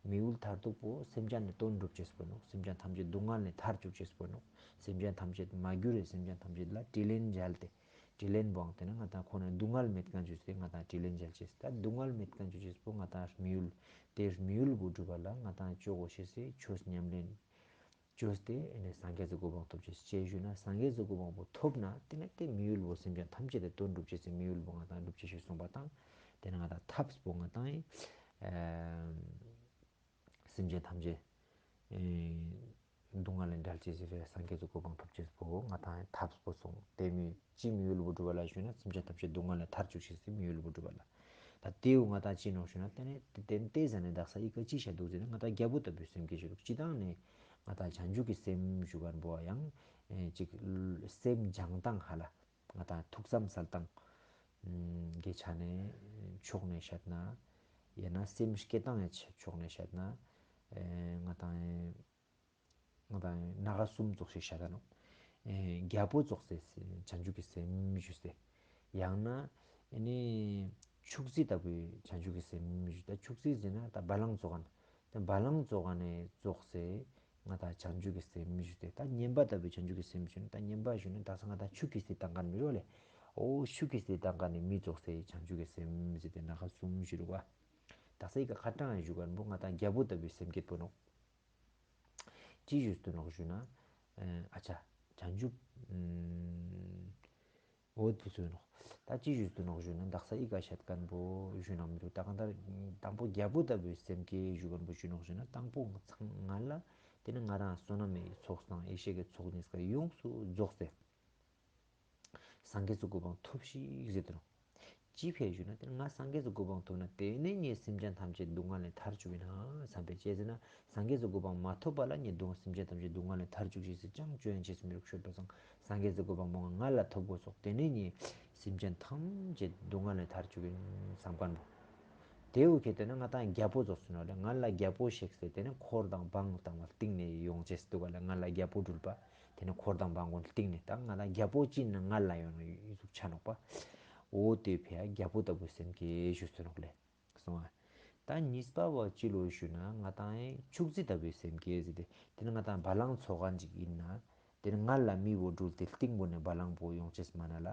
མི་ཡུལ་མཐར་ཐུག་པོ་སེམས་ཅན་ནི་དོན་སྒྲུབ་ཅེས་པོ་ནོག། སེམས་ཅན་ཐམས་ཅད་སྡུག་བསྔལ་ནེ་ཐར་བཅུག་ཅེས་པོ་ནོག། སེམས་ཅན་ཐམས་ཅད་མ་གྱུར་རེ་སེམས་ཅན་ཐམས་ཅད་ལ་དྲིན་ལན་འཇལ་ཏེ། དྲིན་ལན་བོ་ཡང་དེ་ནེ་ང་ཏང་ཁོང་ནི་སྡུག་བསྔལ་མེད་མཁན་ཅོས་ཏེ་ང་ཏང་དྲིན་ལན་འཇལ་ཅེས། ད་སྡུག་བསྔལ་མེད་མཁན་ཅོ་ཅེས་པོ་ང་ཏང་མི་ཡུལ་དེ་མི་ཡུལ་བོ་སྒྲུབ་པ་ལ་ང་ཏང་ཅོ་དགོས་ཤེས་སི་ཆོས་ཉམས་ལེན་ཅོས་ཏེ་ཨེ་ནི་སངས་རྒྱས་ཀྱི་གོ་འཕང་ཐོབ་ཅེས་ཅི་ཞུ་ན་སངས་རྒྱས་ཀྱི་གོ་འཕང་པོ་ཐོབ་ན་དེ་ནེ་དེ་མི་ཡུལ་བོ་སེམས་ཅན་ཐམས་ཅད་དེ་དོན་སྒྲུབ་ཅེས་སི་མི་ཡུལ་བོ་ང་ཏང་སྒྲུབ་ཅེས་ཞུས་སོང་པ་དང་། དེ་ནེ་ང་ཏང་ཐབས་པོ་ང་ཏང་ཨེ་སེམས་ཅན་ཐམས་ཅད་ཨེ་སྡུག་བསྔལ་ལས་འབྲལ་ཅེས་སི་ཕི་ཡ་སངས་རྒྱས་ཀྱི་གོ་འཕང་ཐོབ་ཅེས་པོ་ང་ཏང་ཐབས་པོ་སོང་། དེ་མི་ཅི་མི་ཡུལ་བོ་སྒྲུབ་པ་ལ་ཞུ་ན་སེམས་ཅན་ཐམས་ཅད་སྡུག་བསྔལ་ལས་ཐར་བཅུག་ཅེས་སི་མི་ཡུལ་བོ་སྒྲུབ་པ་ལ། ད་དེའུ་ང་ཏང་ཅི་ནོག་ཞུ་ན་དེ་ནེ་དེ་དེ་ཟ་ནེ་དག་ས་ཨི་ཀ་ཅི་བཤད་འདུག་ཟེར་ན་ང་ཏང་རྒྱལ་པོ་ལྟ་བུའི་སེམས་བསྐྱེད་ཞུ་འདུག། སྤྱིར་བཏང་ནེ་ང་ཏང་བྱང་ཆུབ་ཀྱི་སེམས་ཞུ་མཁན་པོ་ཡང་ཨེ་ཅིག་སེམས་སྦྱང་སྟངས་ཧ་ལ་ང་ཏང་ཐུགས་བསམ་གསལ་སྟངས་ཨུམ་གི་ཆ་ནེ་ཕྱོགས་ནེ་བཤད་ན་ཡང་ན་སེམས་བསྐྱེད་སྟངས་ཀྱི་ཕྱོགས་ནེ་བཤད་ན་ཨེ་ང་ཏང་ཨེ་ང་ཏང་སྣ་ཁ་གསུམ་ཙོགས་ཤིག་བཤད་ད་ནོག། ཨེ་རྒྱལ་པོ་ཙོགས་སེ་བྱང་ཆུབ་ཀྱི་སེམས་ཞུས་ཏེ། ཡང་ན་ཨེ་ནི་ཕྱུགས་རྫི་ལྟ་བུའི་བྱང་ཆུབ་ཀྱི་སེམས་ཞུས་ཏེ། ཕྱུགས་རྫི་ཟེར་ན་ད་བ་ལང་ཙོགས་མཁན། ད་བ་ལང་ཙོགས་མཁན་ནི་ཙོགས་སེ་ང་ཏང་བྱང་ཆུབ་ཀྱི་སེམས་ཞུས་ཏེ། ད་ཉན་པ་ལྟ་བུའི་བྱང་ཆུབ་ཀྱི་སེམས་ཞུས་ན་ད་ཉན་པ་ཞུས་ན་དག་ས་ང་ཏང་ཆུ་གི་སེ་བཏང་མཁན་མི་རོ་ལེ། འོ་ཆུ་གི་སེ་བཏང་མཁན་ནི་མི་ཙོགས་སེ་བྱང་ཆུབ་ཀྱི་སེམས་ཟེར་ཏེ་སྣ་ཁ་གསུམ་ཞུ་རུག་པ། དག་ས་ཨི་ཀ་ཁ་ཏང་ཞུ་མཁན་པོ་ང་ཏང་རྒྱལ་པོ་ལྟ་བུའི་སེམས་བསྐྱེད་པོ་ནོག། ཅི་ཞུས་ཏེ་ནོག་ཞུ་ན། ཨ་ཆ། བྱང་ཆུབ། འོ་དེ་ཚོ་ནོག། ད་ཅི་ཞུས་ཏེ་ནོག་ཞུ་ན་དག་ས་ཨི་ཀ་བཤད་མཁན་པོ་ཞུ་ན་མི་འདུག། ད་གང་ལྟར་དང་པོ་རྒྱལ་པོ་ལྟ་བུའི་སེམས་བསྐྱེད་ཞུ་མཁན་པོ་ཞུ་ནོག་ཞུ་ན་དང་པོ་ང་ཚང་ང་ལ་དེ་ནི་ང་རང་བསོད་ནམས་ཀྱི་ཚོགས་དང་ཡེ་ཤེས་ཀྱི་ཚོགས་གཉིས་ཀ་ཡོངས་སུ་རྫོགས་ཏེ། སངས་རྒྱས་ཀྱི་གོ་འཕང་ཐོབ་ཤིག་ཟེར་ཏེ་ནོག། ཅི་ཕི་ཡ་ཞུ་ན་དེ་ནི་ང་སངས་རྒྱས་ཀྱི་གོ་འཕང་ཐོབ་ན་དེ་ནེ་ངའི་སེམས་ཅན་ཐམས་ཅད་སྡུག་བསྔལ་ལས་ཐར་བཅུག་ཨིན་ན་བསམ་པའི་ཅི་ཟེར་ན་སངས་རྒྱས་ཀྱི་གོ་འཕང་མ་ཐོབ་པ་ལ་ངའི་སྡུག་སེམས་ཅན་ཐམས་ཅད་སྡུག་བསྔལ་ལས་ཐར་བཅུག་ཅེས་སི་ཅང་ཅོ་ཡན་ཅེས་སི་མི་རུག་ཤོད་པ་སང་སངས་རྒྱས་ཀྱི་གོ་འཕང་མོ་ང་ལ་ཐོབ་དགོས་སོག། དེ་ནེ་ངའི་སེམས་ཅན་ཐམས་ཅད་སྡུག་བསྔལ་ལས་ཐར་བཅུག་ཨིན་བསམ་མཁན་པོ། དེ་འུ་ཁེ་དེ་ནི་ང་ཏང་རྒྱལ་པོ་ཙོགས་སུ་ནོག་ལེ། ང་ལ་རྒྱལ་པོ་ཤེགས་སེ་དེ་ནི་འཁོར་དང་འབངས་དང་བ་སྟིང་ནེ་ཡོང་ཅེས་འདུག་ག་ལེ། ང་ལ་རྒྱལ་པོ་སྤྲུལ་པ། དེ་ནི་འཁོར་དང་འབངས་ཀུན་སྟིང་ནེ་ད་ང་ལ་རྒྱལ་པོ་ཅི་ནི་ང་ལ་ཡོང་ནི་ཡུ་ཟུག་ཆ་ནོག་པ། འོ་དེ་ཕི་ཡ་རྒྱལ་པོ་ལྟ་བུའི་སེམས་བསྐྱེད་ཞུས་སུ་ནོག་ལེ། སོང་ཨ། ད་གཉིས་པ་བ་ཅི་ལོ་ཞུ་ན་ང་ཏང་ཨེ་ཕྱུགས་རྫི་ལྟ་བུའི་སེམས་བསྐྱེད་ཟེར་ཏེ་དེ་ནི་ང་ཏང་བ་ལང་ཙོགས་མཁན་ཅིག་ཨིན་ན། དེ་ནེ་ང་ལ་མི་བོ་དྲུལ་ཏེ་སྟིང་པོ་ནེ་བ་ལང་པོ་ཡོང་ཅེས་མ་ན་ལ།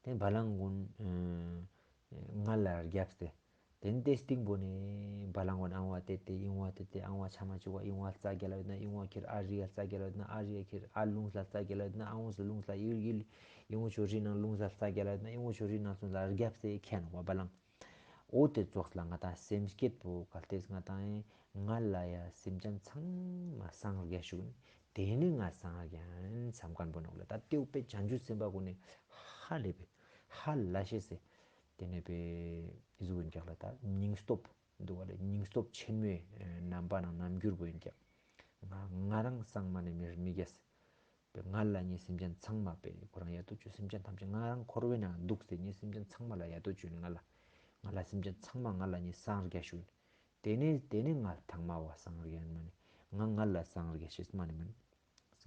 དེ་བ་ལང་གུན་ཨ་ང་ལ་རྒྱབ་སྟེ། དེ་ནེ་དེ་སྟིང་པོ་ནེ་བ་ལང་གུན་ཨང་བ་ཏེ་ཏེ་ཨིང་བ་ཏེ་ཏེ་ཨང་བ་ཆ་མ་ཅུག་པ་ཨིང་བ་རྩ་རྒྱལ་ལ་ཡོད་ན་ཨིང་བ་ཁྱེར་ཨ་རི་ཡ་རྩ་རྒྱལ་ལ་ཡོད་ན་ཨ་རི་ཡ་ཁྱེར་ཨ་ལུང་ས་རྩ་རྒྱལ་ལ་ཡོད་ན་ཨ་ལུང་ས་ལུང་ས་ཨིར་ཨིར་ཨིང་བ་ཆོ་རི་ནང་ལུང་ས་རྩ་རྒྱལ་ལ་ཡོད་ན་ཨིང་བ་ཆོ་རི་ནང་ལུང་ས་རྒྱབ་སྟེ་ཁྱེར་ནོག་པ་བ་ལང་། འོ་དེ་ཙོགས་ལ་ང་ཏང་སེམས་བསྐྱེད་པོ་གལ་ཏེ་ང་ཏང་ཡིན་ང་ལ་ཡ་སེམས་ཅན་ཚང་མ་སངས་རྒྱས་ཞུགས་ནི་དེ་ནི་ང་སངས་རྒྱས་ཡིན་བསམ་མཁན་པོ་ནོག་ལེ། ད་དེའུ་པེ་བྱང་ཆུབ་སེམས་དཔའ་གུན་ནི་ཧ་ལས་པེ་ཧ་ལ་ཤེས་སེ་དེ་ནེ་པེ་ཟུག་ཡིན་ཀྱག་ལ། ད་སྙིང་སྟོབས་འདུག་ག་ལེ། སྙིང་སྟོབས་ཆེན་མོའི་རྣམ་པ་ནང་རྣམ་འགྱུར་པོ་ཡིན་ཀྱག། ང་ང་རང་སངས་མ་ནེ་མི་མི་རྒྱས། པེ་ང་ལ་ནི་སེམས་ཅན་ཚང་མ་པེ་ཁོ་རང་ཡ་ཏོ་ཅོ་སེམས་ཅན་ཐམས་ཅད་ང་རང་འཁོར་བའི་ནང་འདུག་སྟེ་ནི་སེམས་ཅན་ཚང་མ་ལ་ཡ་ཏོ་ཅོ་ནི་ང་ལ་ང་ལ་སེམས་ཅན་ཚང་མ་ང་ལ་ནི་སངས་རྒྱས་ཞུགས་ནི་དེ་ནི་དེ་ནི་ང་ཐང་མ་བ་སངས་རྒྱས་མ་ནི་ང་ང་ལ་སངས་རྒྱས་ཤེས་མ་ནི་མ་ནི་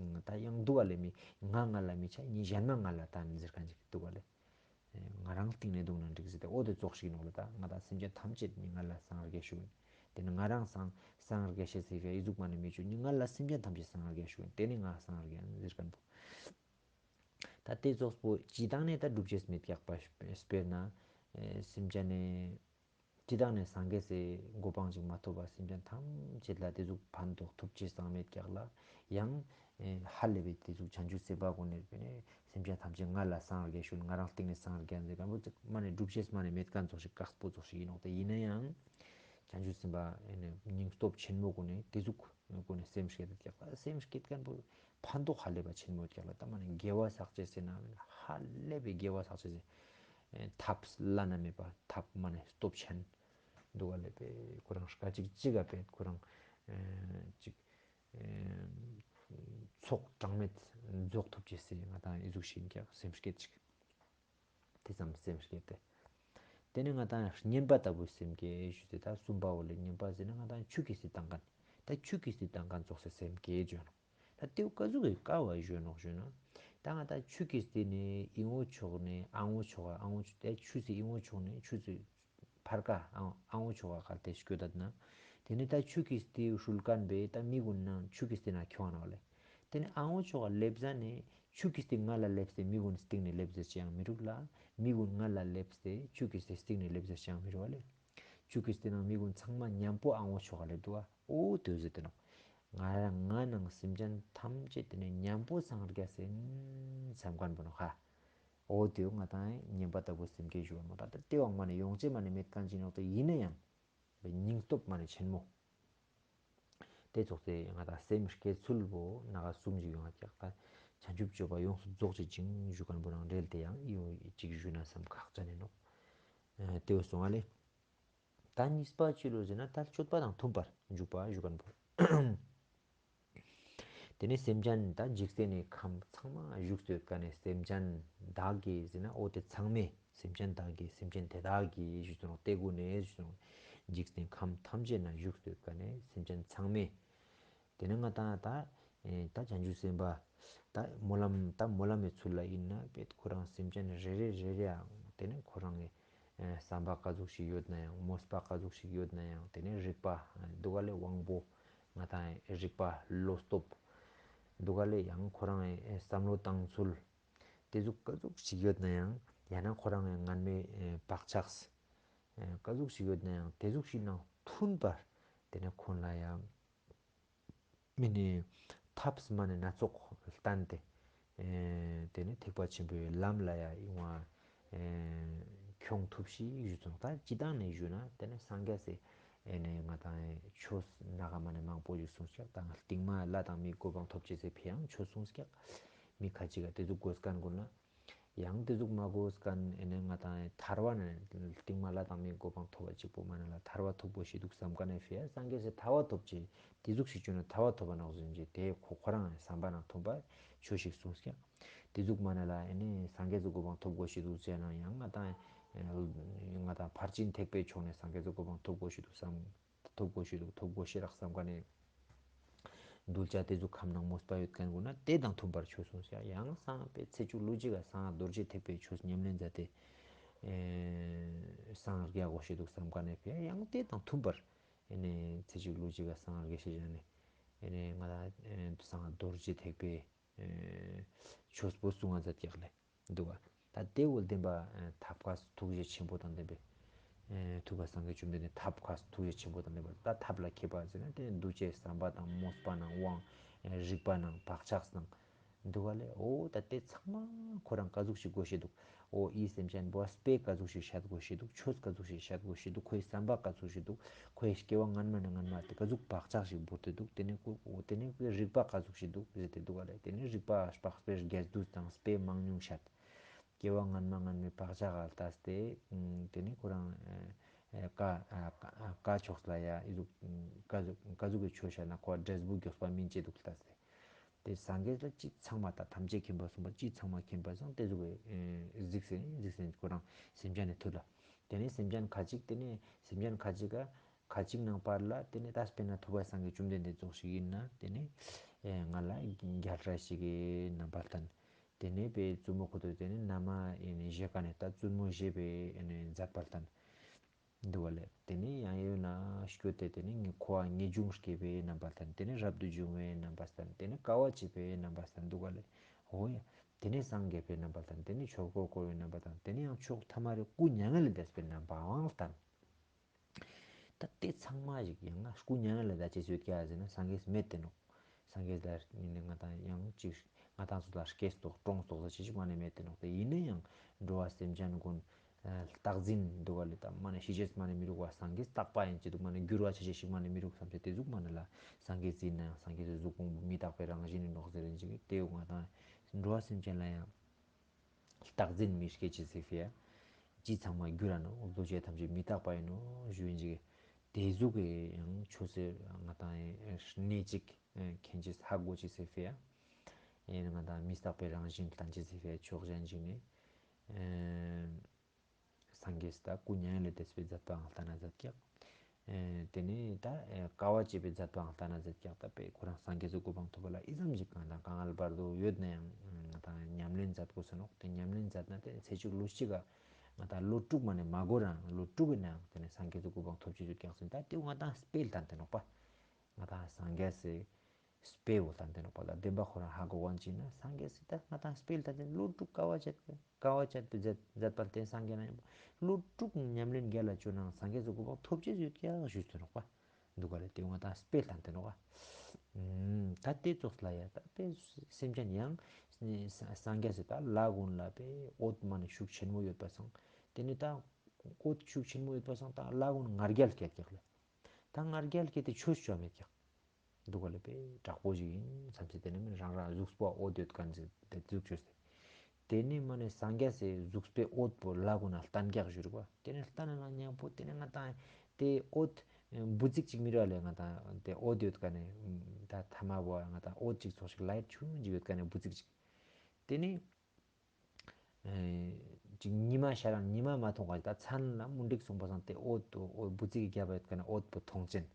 ང་ད་ཡང་འདུག་ག་ལེ། མི་ང་ང་ལ་མི་ཆ་ནི་གཞན་མ་ང་ལ་ད་ནི་ཟེར་མཁན་ཅིག་འདུག་ག་ལེ། ང་རང་སྟིང་ནེ་འདུག་ན་འགྲིག་ཟེར་ཏེ་འོ་དེ་ཙོགས་ཤིག་ནོག་ལེ། ད་ང་ད་སེམས་ཅན་ཐམས་ཅད་ནི་ང་ལ་སངས་རྒྱས་ཞུགས་ནི་དེ་ནི་ང་རང་སངས་སངས་རྒྱས་ཤེས་ཟེར་ཡ་ཨི་ཟུག་མ་ནི་མི་ཅོ་ནི་ང་ལ་སེམས་ཅན་ཐམས་ཅད་སངས་རྒྱས་ཞུགས་ནི་དེ་ནི་ང་སངས་རྒྱས་ཟེར་མཁན་པོ། ད་དེ་ཙོགས་པོ་ཅི་དང་ནི་ད་སྒྲུབ་ཅེས་མེད་ཀྱག་པ། དཔེར་ན་སེམས་ཅན་ནི་ཅི་དང་ནི་སངས་རྒྱས་སི་གོ་འཕང་ཅིག་མ་ཐོབ་པ་སེམས་ཅན་ཐམས་ཅད་ལ་དེ་ཟུག་ཕན་ཐོགས་ཐུབ་ཅེས་སང་མེད་ཀྱག་ལ། ཡང་ཧ་ལས་པའི་དེ་ཟུག་བྱང་ཆུབ་སེམས་དཔའ་གུན་ནི་སེམས་ཅན་ཐམས་ཅད་ང་ལ་སངས་རྒྱས་ཞུགས་ང་རང་སྟིང་ནེ་སངས་རྒྱས་ཟེར་མཁན་པོ་ཅིག་མ་ནི་སྒྲུབ་ཅེས་མ་ནི་མེད་མཁན་ཙོགས་ཤིག་དཀགས་པོ་ཙོགས་ཤིག་ཡིན་ནོག། དེ་ཡིན་ན་ཡང་བྱང་ཆུབ་སེམས་དཔའ་སྙིང་སྟོབས་ཆེན་མོ་གུན་ནི་དེ་ཟུག་གུན་ནི་སེམས་བསྐྱེད་དེ་ཀྱག་ལ། སེམས་བསྐྱེད་མཁན་པོ་ཕན་ཐོགས་ཧ་ལས་པ་ཆེན་མོ་ཀྱག་ལ། ད་མ་ནི་དགེ་བ་བསགས་ཅེས་ཟེར་ན་ཧ་ལས་པའི་དགེ་བ་བསགས་ཅེས་ཟེར་ཐབས་བླ་ན་མེད་པ་ཐབས་མ་ནི་སྟོབས་ཆེན་འདུག་ག་ལེ། པེ་ཁོ་རང་སྐད་ཅིག་ཅིག་ག་པེ་ཁོ་རང་ཅིག་ཚོགས་གྲངས་མེད་རྫོགས་ཐུབ་ཅེས་ཟེར་ང་དང་ཨི་ཟུག་ཤིག་ཀྱག་སེམས་བསྐྱེད་ཅིག། དེ་ཙམ་སེམས་བསྐྱེད་དེ། དེ་ནས་ང་དང་བསྙེན་པ་ལྟ་བུ་སེམས་བསྐྱེད་ཞུས་ཏེ་ད་གསུམ་པ་བོ་ལ་བསྙེན་པ་ཟེར་ན་ང་དང་ཆུ་ཀི་སི་ཏང་ཀན། ད་ཆུ་ཀི་སི་ཏང་ཀན་ཙོགས་སེ་སེམས་བསྐྱེད་བརྗོད་ནོག། ད་དེའུ་ཀ་ཟུག་གི་ཀ་བ་བརྗོད་ནོག་ཞུ་ན། ད་ང་དང་ཆུ་ཀི་སི་ནི་ཨིན་བོ་ཕྱོགས་ནི་ཨང་བོ་ཕྱོགས་ཨང་བོ་ཕྱོགས་ད་ཆུ་སི་ཨིན་བོ་ཕྱོགས་ནི་ཆུ་སི་ཕར་ཀ་ཨང་ཨང་བོ་ཕྱོགས་ཀ་ཀ་དེ་སྐྱོད་ད་ན། དེ་ནི་ད་ཆུ་ཀི་སི་ཧྲུལ་ཀན་བེ་ད་མི་གུན་ནང་ཆུ་ཀི་སི་ན་ཁྱོང་ནོག་ལེ། དེ་ནི་ཨང་བོ་ཕྱོགས་ཀ་ལེབ་ཟ་ནི། ཆུ་ཀི་སྟེ་ང་ལ་ལེབས་ཏེ་མི་གུན་སྟིང་ནེ་ལེབས་ཟེར་ཅེས་ཡང་མི་རུག་ལ། མི་གུན་ང་ལ་ལེབས་ཏེ་ཆུ་ཀི་སྟེ་སྟིང་ནེ་ལེབས་ཟེར་ཅེས་ཡང་མི་རུག་ལེ། ཆུ་ཀི་སྟེ་ནང་མི་གུན་ཚང་མ་ཉམ་པོ་ཨང་བོ་ཕྱོགས་ཀ་ལེབ་དུག་ག། འོ་དེའུ་ཟེར་ཏེ་ནོག། ང་རང་ང་ནང་སེམས་ཅན་ཐམས་ཅད་དེ་ནི་ཉམ་པོ་སངས་རྒྱས་སེ་ཨིན་སམ་ཁན་བོ་ནོག་ཧ། འོ་དེའུ་ང་དང་བསྙེན་པ་ལྟ་བུ་སེམས་བསྐྱེད་ཞུ་བ་ནོག། ད་ལྟ་དེ་བོ་མ་ནེ་ཡོང་ཅེས་མ་ནེ་མེད་ཁན་ཅིག་ནོག། དེ་ཨིན་ན་ཡང་སྙིང་སྟོབས་མ་ནེ་ཆེན་མོ། དེ་ཙོགས་སེ་ང་དང་སེམས་བསྐྱེད་ཚུལ་བོ་ནང་གསུམ་ཞིག་ཡོང་ང་ཀྱག། ད་བྱང་ཆུབ་སྤྱོད་པ་ཡོངས་སུ་རྫོགས་བྱེད་ཅིང་ཞུ་ཁན་བོ་རང་འབྲེལ་ཏེ་ཡང་ཡོང་ཅིག་ཞུ་ན་བསམ་ཁག་ཅན་ཨིན་ནོག། ཨ་དེའུ་སོང་ང་ལེ། ད་གཉིས་པ་ཅི་ལོ་ཟེར་ན་ད་སྤྱོད་པ་དང་མཐུན་པར་འཇུག་པ་ཞུ་ཁན་བོ། དེ་ནས་སེམས་ཅན་ད་འཇིག་རྟེན་ནི་ཁམས་ཚང་མ་བཞུགས་སྟེ་ཡོད་ཁན་ནི་སེམས་ཅན་དག་གི་ཟེར་ན་འོ་དེ་ཚང་མས་སེམས་ཅན་དག་གི་སེམས་ཅན་དེ་དག་གི་ཞུས་ཏེ་ནོག། དེ་གུན་ནི་ཞུས་ཏེ་ནོག། འཇིག་རྟེན་ཁམས་ཐམས་ཅད་ན་བཞུགས་སྟེ་ཡོད་ཁན་ནི་སེམས་ཅན་ཚང་མས། དེ་ནས་ང་དང་ད་ཨེ་ད་བྱང་ཆུབ་སེམས་དཔའ་ད་སྨོན་ལམ་ད་སྨོན་ལམ་མི་ཚུལ་ལ་ཨིན་ན་པེ་ཁོ་རང་སེམས་ཅན་རེ་རེ་རེ་རེའང་དེ་ནས་ཁོ་རང་གི་ཨེ་བསམ་པ་ཀ་ཟུག་ཞིག་ཡོད་ན་ཡང་མོས་པ་ཀ་ཟུག་ཞིག་ཡོད་ན་ཡང་དེ་ནས་རིག་པ་འདུག་ག་ལེ་དབང་པོ་ང་དང་རིག་པ་བློ་སྟོབས་འདུག་ག་ལེ་ཡང་ཁོ་རང་ཨེ་བསམ་བློ་བཏང་ཚུལ་དེ་ཟུག་ཀ་ཟུག་ཞིག་ཡོད་ན་ཡང་ཡང་ན་ཁོ་རང་ཨེ་ངན་མེད་ཨེ་བག་ཆགས་ཨེ་ཀ་ཟུག་ཞིག་ཡོད་ན་ཡང་དེ་ཟུག་ཞིག་ནང་མཐུན་པར་དེ་ནས་ཁོང་ལ་ཡང་མི་ནི་ཐབས་མ་ནེ་སྣ་ཚོགས་བསྟན་ཏེ། ཨེ་དེ་ནས་ཐེག་པ་ཆེན་པོའི་ལམ་ལ་ཡ་ཡོང་བ་ཨེ་ཁྱོང་ཐུབ་ཤིག་ཞུས་ཏེ་ནོག། ད་སྤྱིར་བཏང་ནས་ཞུས་ན་དེ་ནས་སངས་རྒྱས་སི་ཨེ་ནས་ང་དང་ཆོས་སྣ་ཁ་མ་ནེ་མང་པོ་ཞིག་གསུངས་ཀྱག། ད་སྟིང་མ་ལྷ་དང་མིའི་གོ་འཕང་ཐོབ་ཅེས་སི་ཕི་ཡ་ཡང་ཆོས་གསུངས་ཀྱག། མི་ཁ་ཅིག་ག་དེ་ཟུག་དགོས་ཁན་གུན་ལ། ཡང་དེ་ཟུག་མ་དགོས་ཁན་ཨེ་ནས་ང་དང་ཐར་བ་ནི་སྟིང་མ་ལྷ་དང་མིའི་གོ་འཕང་ཐོབ་པ་གཅིག་པོ་མ་ནེ་ལ་ཐར་བ་ཐོབ་དགོས་ཤེས་དུག་སམ་ཁན་ནི་ཕི་ཡ་སངས་རྒྱས་སི་ཐར་བ་ཐོབ་ཅེས་དེ་ཟུག་ཞིག་བྱུང་ན་ཐར་བ་ཐོབ་པ་ནོག་ཟེར་ཅེས་དེ་ཁོ་ཁོ་རང་བསམ་པ་ནང་མཐུན་པར་ཆོས་ཤིག་གསུངས་ཀྱག། དེ་ཟུག་མ་ནེ་ལ་ཨེ་ནས་སངས་རྒྱས་སི་གོ་འཕང་ཐོབ་དགོས་ཤེས་དུག་ཟེར་ན་ཡང་ང་དང་ང་དང་ཕར་ཕྱིན་ཐེག་པའི་ཕྱོགས་ནས་སངས་རྒྱས་སི་གོ་འཕང་ཐོབ་དགོས་ཤེས་དུག་སམ། ཐོབ་དགོས་ཤེས་དུག། ཐོབ་དགོས་ཤེས་རག་བསམ་ཁན་ནི་གདུལ་བྱ་དེ་ཟུག་ཁམས་ནང་མོས་པ་ཡོད་ཁན་གུན་ན་དེ་དང་མཐུན་པར་ཆོས་གསུངས་ཀྱག། ཡང་སང་པེ་ཚེ་གཅིག་ལུས་གཅིག་ག་སང་རྡོ་རྗེ་ཐེག་པའི་ཆོས་ཉམས་ལེན་མཛད་དེ་ཨེ་སངས་རྒྱས་དགོས་ཤེས་དུག་སམ་ཁན་ནི་ཕི་ཡ་ཡང་དེ་དང་མཐུན་པར་ཨེ་ནས་ཚེ་གཅིག་ལུས་གཅིག་ག་སངས་རྒྱས་ཤེས་ཀྱག་ནི། ཨེ་ནེ་ང་ལ་ཨེ་སང་རྡོ་རྗེ་ཐེག་པའི་ཨེ་ཆོས་པོ་གསུང་ང་མཛད་ཀྱག་ལེ། འདུག་ག། ད་དེ་བོ་བདེན་པ་ཨེ་ཐབས་མཁས་ཐུགས་རྗེ་ཆེན་པོ་དང་ལྡན་པའི་ཨེ་ཐུབ་པ་སངས་རྒྱས་བཅོམ་ལྡན་འདས་ཐབས་མཁས་ཐུགས་རྗེ་ཆེན་པོ་དང་ལྡན་པ། ད་ཐབས་ལ་མཁས་པ་ཟེར་ན་དེ་འདུ་བྱེད་བསམ་པ་དང་མོས་པ་ནང་དབང་ཨེ་རིག་པ་ནང་བག་ཆགས་ནང་འདུག་ག་ལེ། འོ་ད་དེ་ཚང་མ་ཁོ་རང་ག་ཟུག་ཞིག་དགོས་ཤེས་འདུག། འོ་ཨི་སེམས་ཅན་པོ་དཔེ་ག་ཟུག་ཞིག་བཤད་དགོས་ཤེས་འདུག། ཆོས་ག་ཟུག་ཞིག་བཤད་དགོས་ཤེས་འདུག། ཁོའི་བསམ་པ་ག་ཟུག་ཞིག་འདུག། ཁོའི་སྐྱེ་བ་སྔན་མ་ནས་སྔན་མ་དེ་ག་ཟུག་བག་ཆགས་ཤིག་བོར་ཏེ་འདུག། དེ་ནས་ཁོ་འོ་དེ་ནས་ཁོའི་རིག་པ་ག་ཟུག་ཞིག་འདུག་ཟེར་ཏེ་འདུག་ག་ལེ། དེ་ནས་རིག་པ་དཔག་པའི་རྒྱས་བསྡུས་དང་དཔེ་མང་ཉུང་བཤད། སྐྱེ་བ་སྔན་མ་སྔན་མའི་བག་ཆགས་ལ་ལྟས་ཏེ་ཨུམ་དེ་ནས་ཁོ་རང་ཨེ་ཨེ་ཀ་ཨ་ཀ་ཨ་ཀ་ཕྱོགས་ལ་ཡ་ཨི་ཟུག་ཨུམ་ག་ཟུག་ག་ཟུག་གི་ཆོས་བཤད་ན་ཁོ་འབྲས་བུ་མགྱོགས་པ་སྨིན་ཅེས་འདུག་ལྟས་ཏེ། དེ་སངས་རྒྱས་ལ་ཅི་ཚང་མ་ད་ཐམས་ཅད་མཁྱེན་པ་གསུངས་པ་ཅི་ཚང་མ་མཁྱེན་པ་སང་དེ་ཟུག་གི་ཨེ་གཟིགས་སེ་གཟིགས་སེ་ཁོ་རང་སེམས་ཅན་ནི་ཐུགས་ལ། དེ་ནས་སེམས་ཅན་ཁ་ཅིག་དེ་ནས་སེམས་ཅན་ཁ་ཅིག་ག་ཁ་ཅིག་ནང་པར་ལ་དེ་ནས་ད་དཔེར་ན་ཐུབ་པ་སངས་རྒྱས་བཅོམ་ལྡན་འདས་ཙོགས་ཤིག་ཡིན་ན་དེ་ནས་ཨེ་ང་ལ་རྒྱལ་སྲས་ཤིག་གི་རྣམ་པར་ལྟན། དེ་ནས་པའི་བཙུན་མོ་ཁོ་ཐོས་དེ་ནས་མནའ་མ་ཨེ་ནས་བཞེས་ཀ་ནས་ད་བཙུན་མོ་བཞེས་པའི་ཨེ་ནས་མཛད་པར་ལྟན། འདུག་ག་ལེ། དེ་ནས་ཡང་ཡོད་ན་སྐྱོད་དེ་དེ་ནས་ངའི་ཁོ་བ་ངེས་འབྱུང་སྐྱེས་པའི་རྣམ་པར་ལྟན། དེ་ནས་རབ་ཏུ་བྱུང་བའི་རྣམ་པར་ལྟན། དེ་ནས་དཀའ་བ་སྤྱད་པའི་རྣམ་པར་ལྟན། འདུག་ག་ལེ། འོ་ཡ། དེ་ནས་སངས་རྒྱས་པའི་རྣམ་པར་ལྟན། དེ་ནས་ཆོས་འཁོར་བསྐོར་བའི་རྣམ་པར་ལྟན། དེ་ནས་ཡང་མཆོག་ཐ་མ་རེ་སྐུ་མྱ་ངན་ལས་འདས་པའི་རྣམ་པའང་ལྟན། ད་དེ་ཚང་མ་ཞིག་ཡང་ན་སྐུ་མྱ་ངན་ལས་འདས་ཅེས་ཡོད་ཀྱག་ཟེར་ན་སངས་རྒྱས་མེད་དེ་ནོག། སངས་རྒྱས་ལ་ཡིན་ན་ང་དང་ཡང་ཅིག་ང་དང་ཚོ་ལ་སྐྱེས་ཏོག་གྲོངས་ཏོག་ཟེར་ཅེས་ཅིག་མ་ནེ་མེད་དེ་ནོག། དེ་ཡིན་ན་ཡང་འགྲོ་བ་སེམས་ཅན་ཀུན་ཨ་རྟག་འཛིན་འདུག་ག་ལེ། ད་མ་ནེ་ཤི་ཅེས་མ་ནེ་མི་རུག་པ་སངས་རྒྱས་རྟག་པ་ཡིན་ཅེས་འདུག། མ་ནེ་འགྱུར་བ་ཆ་ཅེས་ཤིག་མ་ནེ་མི་རུག་བསམ་ཅེས་དེ་ཟུག་མ་ནེ་ལ་སངས་རྒྱས་ཡིན་ན་ཡང་སངས་རྒྱས་སི་གཟུགས་ཕུང་པོ་མི་རྟག་པའི་རང་བཞིན་ཡིན་ནོག་ཟེར་རིན་ཅིག། དེ་ང་དང་འགྲོ་བ་སེམས་ཅན་ལ་ཡང་རྟག་འཛིན་མི་སྐྱེ་ཅེས་སི་ཕི་ཡ། ཅི་ཚང་མ་འགྱུར་ར་ནོག། འདུ་བྱེད་ཐམས་ཅད་མི་རྟག་པ་ཡིན་ནོག་ཞུ་ཡིན་ཅིག། དེ་ཟུག་གི་ཡང་ཆོས་སི་ང་དང་གནས་ཅིག་མཁྱེན་ཅེས་ཧ་གོ་ཅེས་སི་ཕི་ཡ། ཡིན་ང་དང་མི་རྟག་པའི་རང་བཞིན་བསྟན་ཅེས་སི་ཕི་ཡ་ཕྱོགས་གཞན་ཅིག་ནས་སངས་རྒྱས་ད་སྐུ་མྱ་ངན་ལས་འདས་པའི་མཛད་པའང་བསྟན་ན་མཛད་ཀྱག། ཨེ་དེ་ནས་ད་ཨེ་དཀའ་བ་སྤྱད་པའི་མཛད་པའང་བསྟན་ན་མཛད་ཀྱག། ད་དཔེ་ཁོ་རང་སངས་རྒྱས་སི་གོ་འཕང་ཐོབ་པ་ལ་ཨི་ཙམ་ཞིག་ང་དང་དཀའ་ངལ་བར་དོ་ཡོད་ན་ཡང་ང་དང་ཉམས་ལེན་མཛད་དགོས་ས་ནོག། དེ་ཉམས་ལེན་མཛད་ན་དེ་ཚེ་གཅིག་ལུས་གཅིག་ག་ང་དང་ལོ་དྲུག་མ་ནེ་མ་འགོར་རང་ལོ་དྲུག་གི་ནང་དེ་ནས་སངས་རྒྱས་སི་གོ་འཕང་ཐོབ་ཅེས་ཡོད་ཀྱག་ཟེར། ད་དེ་ང་དང་དཔེ་ལྟན་ཏེ་ནོག་པ། ང་དང་སངས་རྒྱས་སི་དཔེ་བོ་ལྟན་ཏེ་ནོག་པ། ད་བདེན་པ་ཁོ་རང་ཧ་གོ་བ་ཅིག་ན་སངས་རྒྱས་སི་ད་ང་དང་དཔེ་ལྟན་ཏེ་ལོ་དྲུག་དཀའ་བ་སྤྱད་པའི་དཀའ་བ་སྤྱད་པའི་མཛད་མཛད་པ་དེ་སངས་རྒྱས་ན་ཡང་ལོ་དྲུག་ཉམས་ལེན་རྒྱལ་ལ་བཅོས་ནའང་སངས་རྒྱས་སི་གོ་འཕང་ཐོབ་ཅེས་ཡོད་ཀྱག་ཞུས་ཏེ་ནོག་པ། འདུག་ག་ལེ། དེ་ང་དང་དཔེ་ལྟན་ཏེ་ནོག་པ། ཨུམ་ད་དེ་ཙོགས་ལ་ཡ་ད་དཔེ་སེམས་ཅན་ཡང་སངས་རྒྱས་སི་ད་ལྷ་ཀུན་ལ་དཔེ་འོད་མ་ནེ་ཤུགས་ཆེན་མོ་ཡོད་པ་སང་དེ་ནས་ད་འོད་ཤུགས་ཆེན་མོ་ཡོད་པ་སང་ད་ལྷ་ཀུན་ང་རྒྱལ་སྐྱེད་ཀྱག་ལེ། ད་ང་རྒྱལ་སྐྱེད་དེ་ཆོས་ཅོ་མེད་ཀྱག། འདུག་ག་ལེ། དཔེ་དྲག་པོ་ཞིག་ཡིན་བསམ་སེ་དེ་ནས་མིན་རང་རང་གཟུགས་པོ་འོད་ཡོད་མཁན་ཟེར་དེ་ཟུག་བཅོས་ཏེ། དེ་ནས་མ་ནེ་སངས་རྒྱས་སི་གཟུགས་པོའི་འོད་པོ་ལྷ་ཀུན་ན་བསྟན་ཀྱག་ཞུ་རུག་པ། དེ་ནས་བསྟན་ན་མཉམ་པོ་དེ་ནས་ང་དང་དེ་འོད་འབུ་ཙིག་ཅིག་མི་རུག་ལེ། ང་དང་དེ་འོད་ཡོད་མཁན་ནི་ད་ཐ་མ་བོ་ང་དང་འོད་ཅིག་ཙོགས་ཤིག་ལའིཊ་ཆུང་ཅིག་ཡོད་མཁན་ནི་འབུ་ཙིག་ཅིག། དེ་ནས་ཨེ་ཅིག་ཉི་མ་ཤར་རང་ཉི་མ་མ་མཐོང་བ་ད་མཚན་ལ་མུན་དིག་སོང་པ་སང་དེ་འོད་འོད་འབུ་ཙིག་གི་རྒྱབ་པ་ཡོད་མཁན་ནི་འོད་པོ་མཐོང་ཅེན།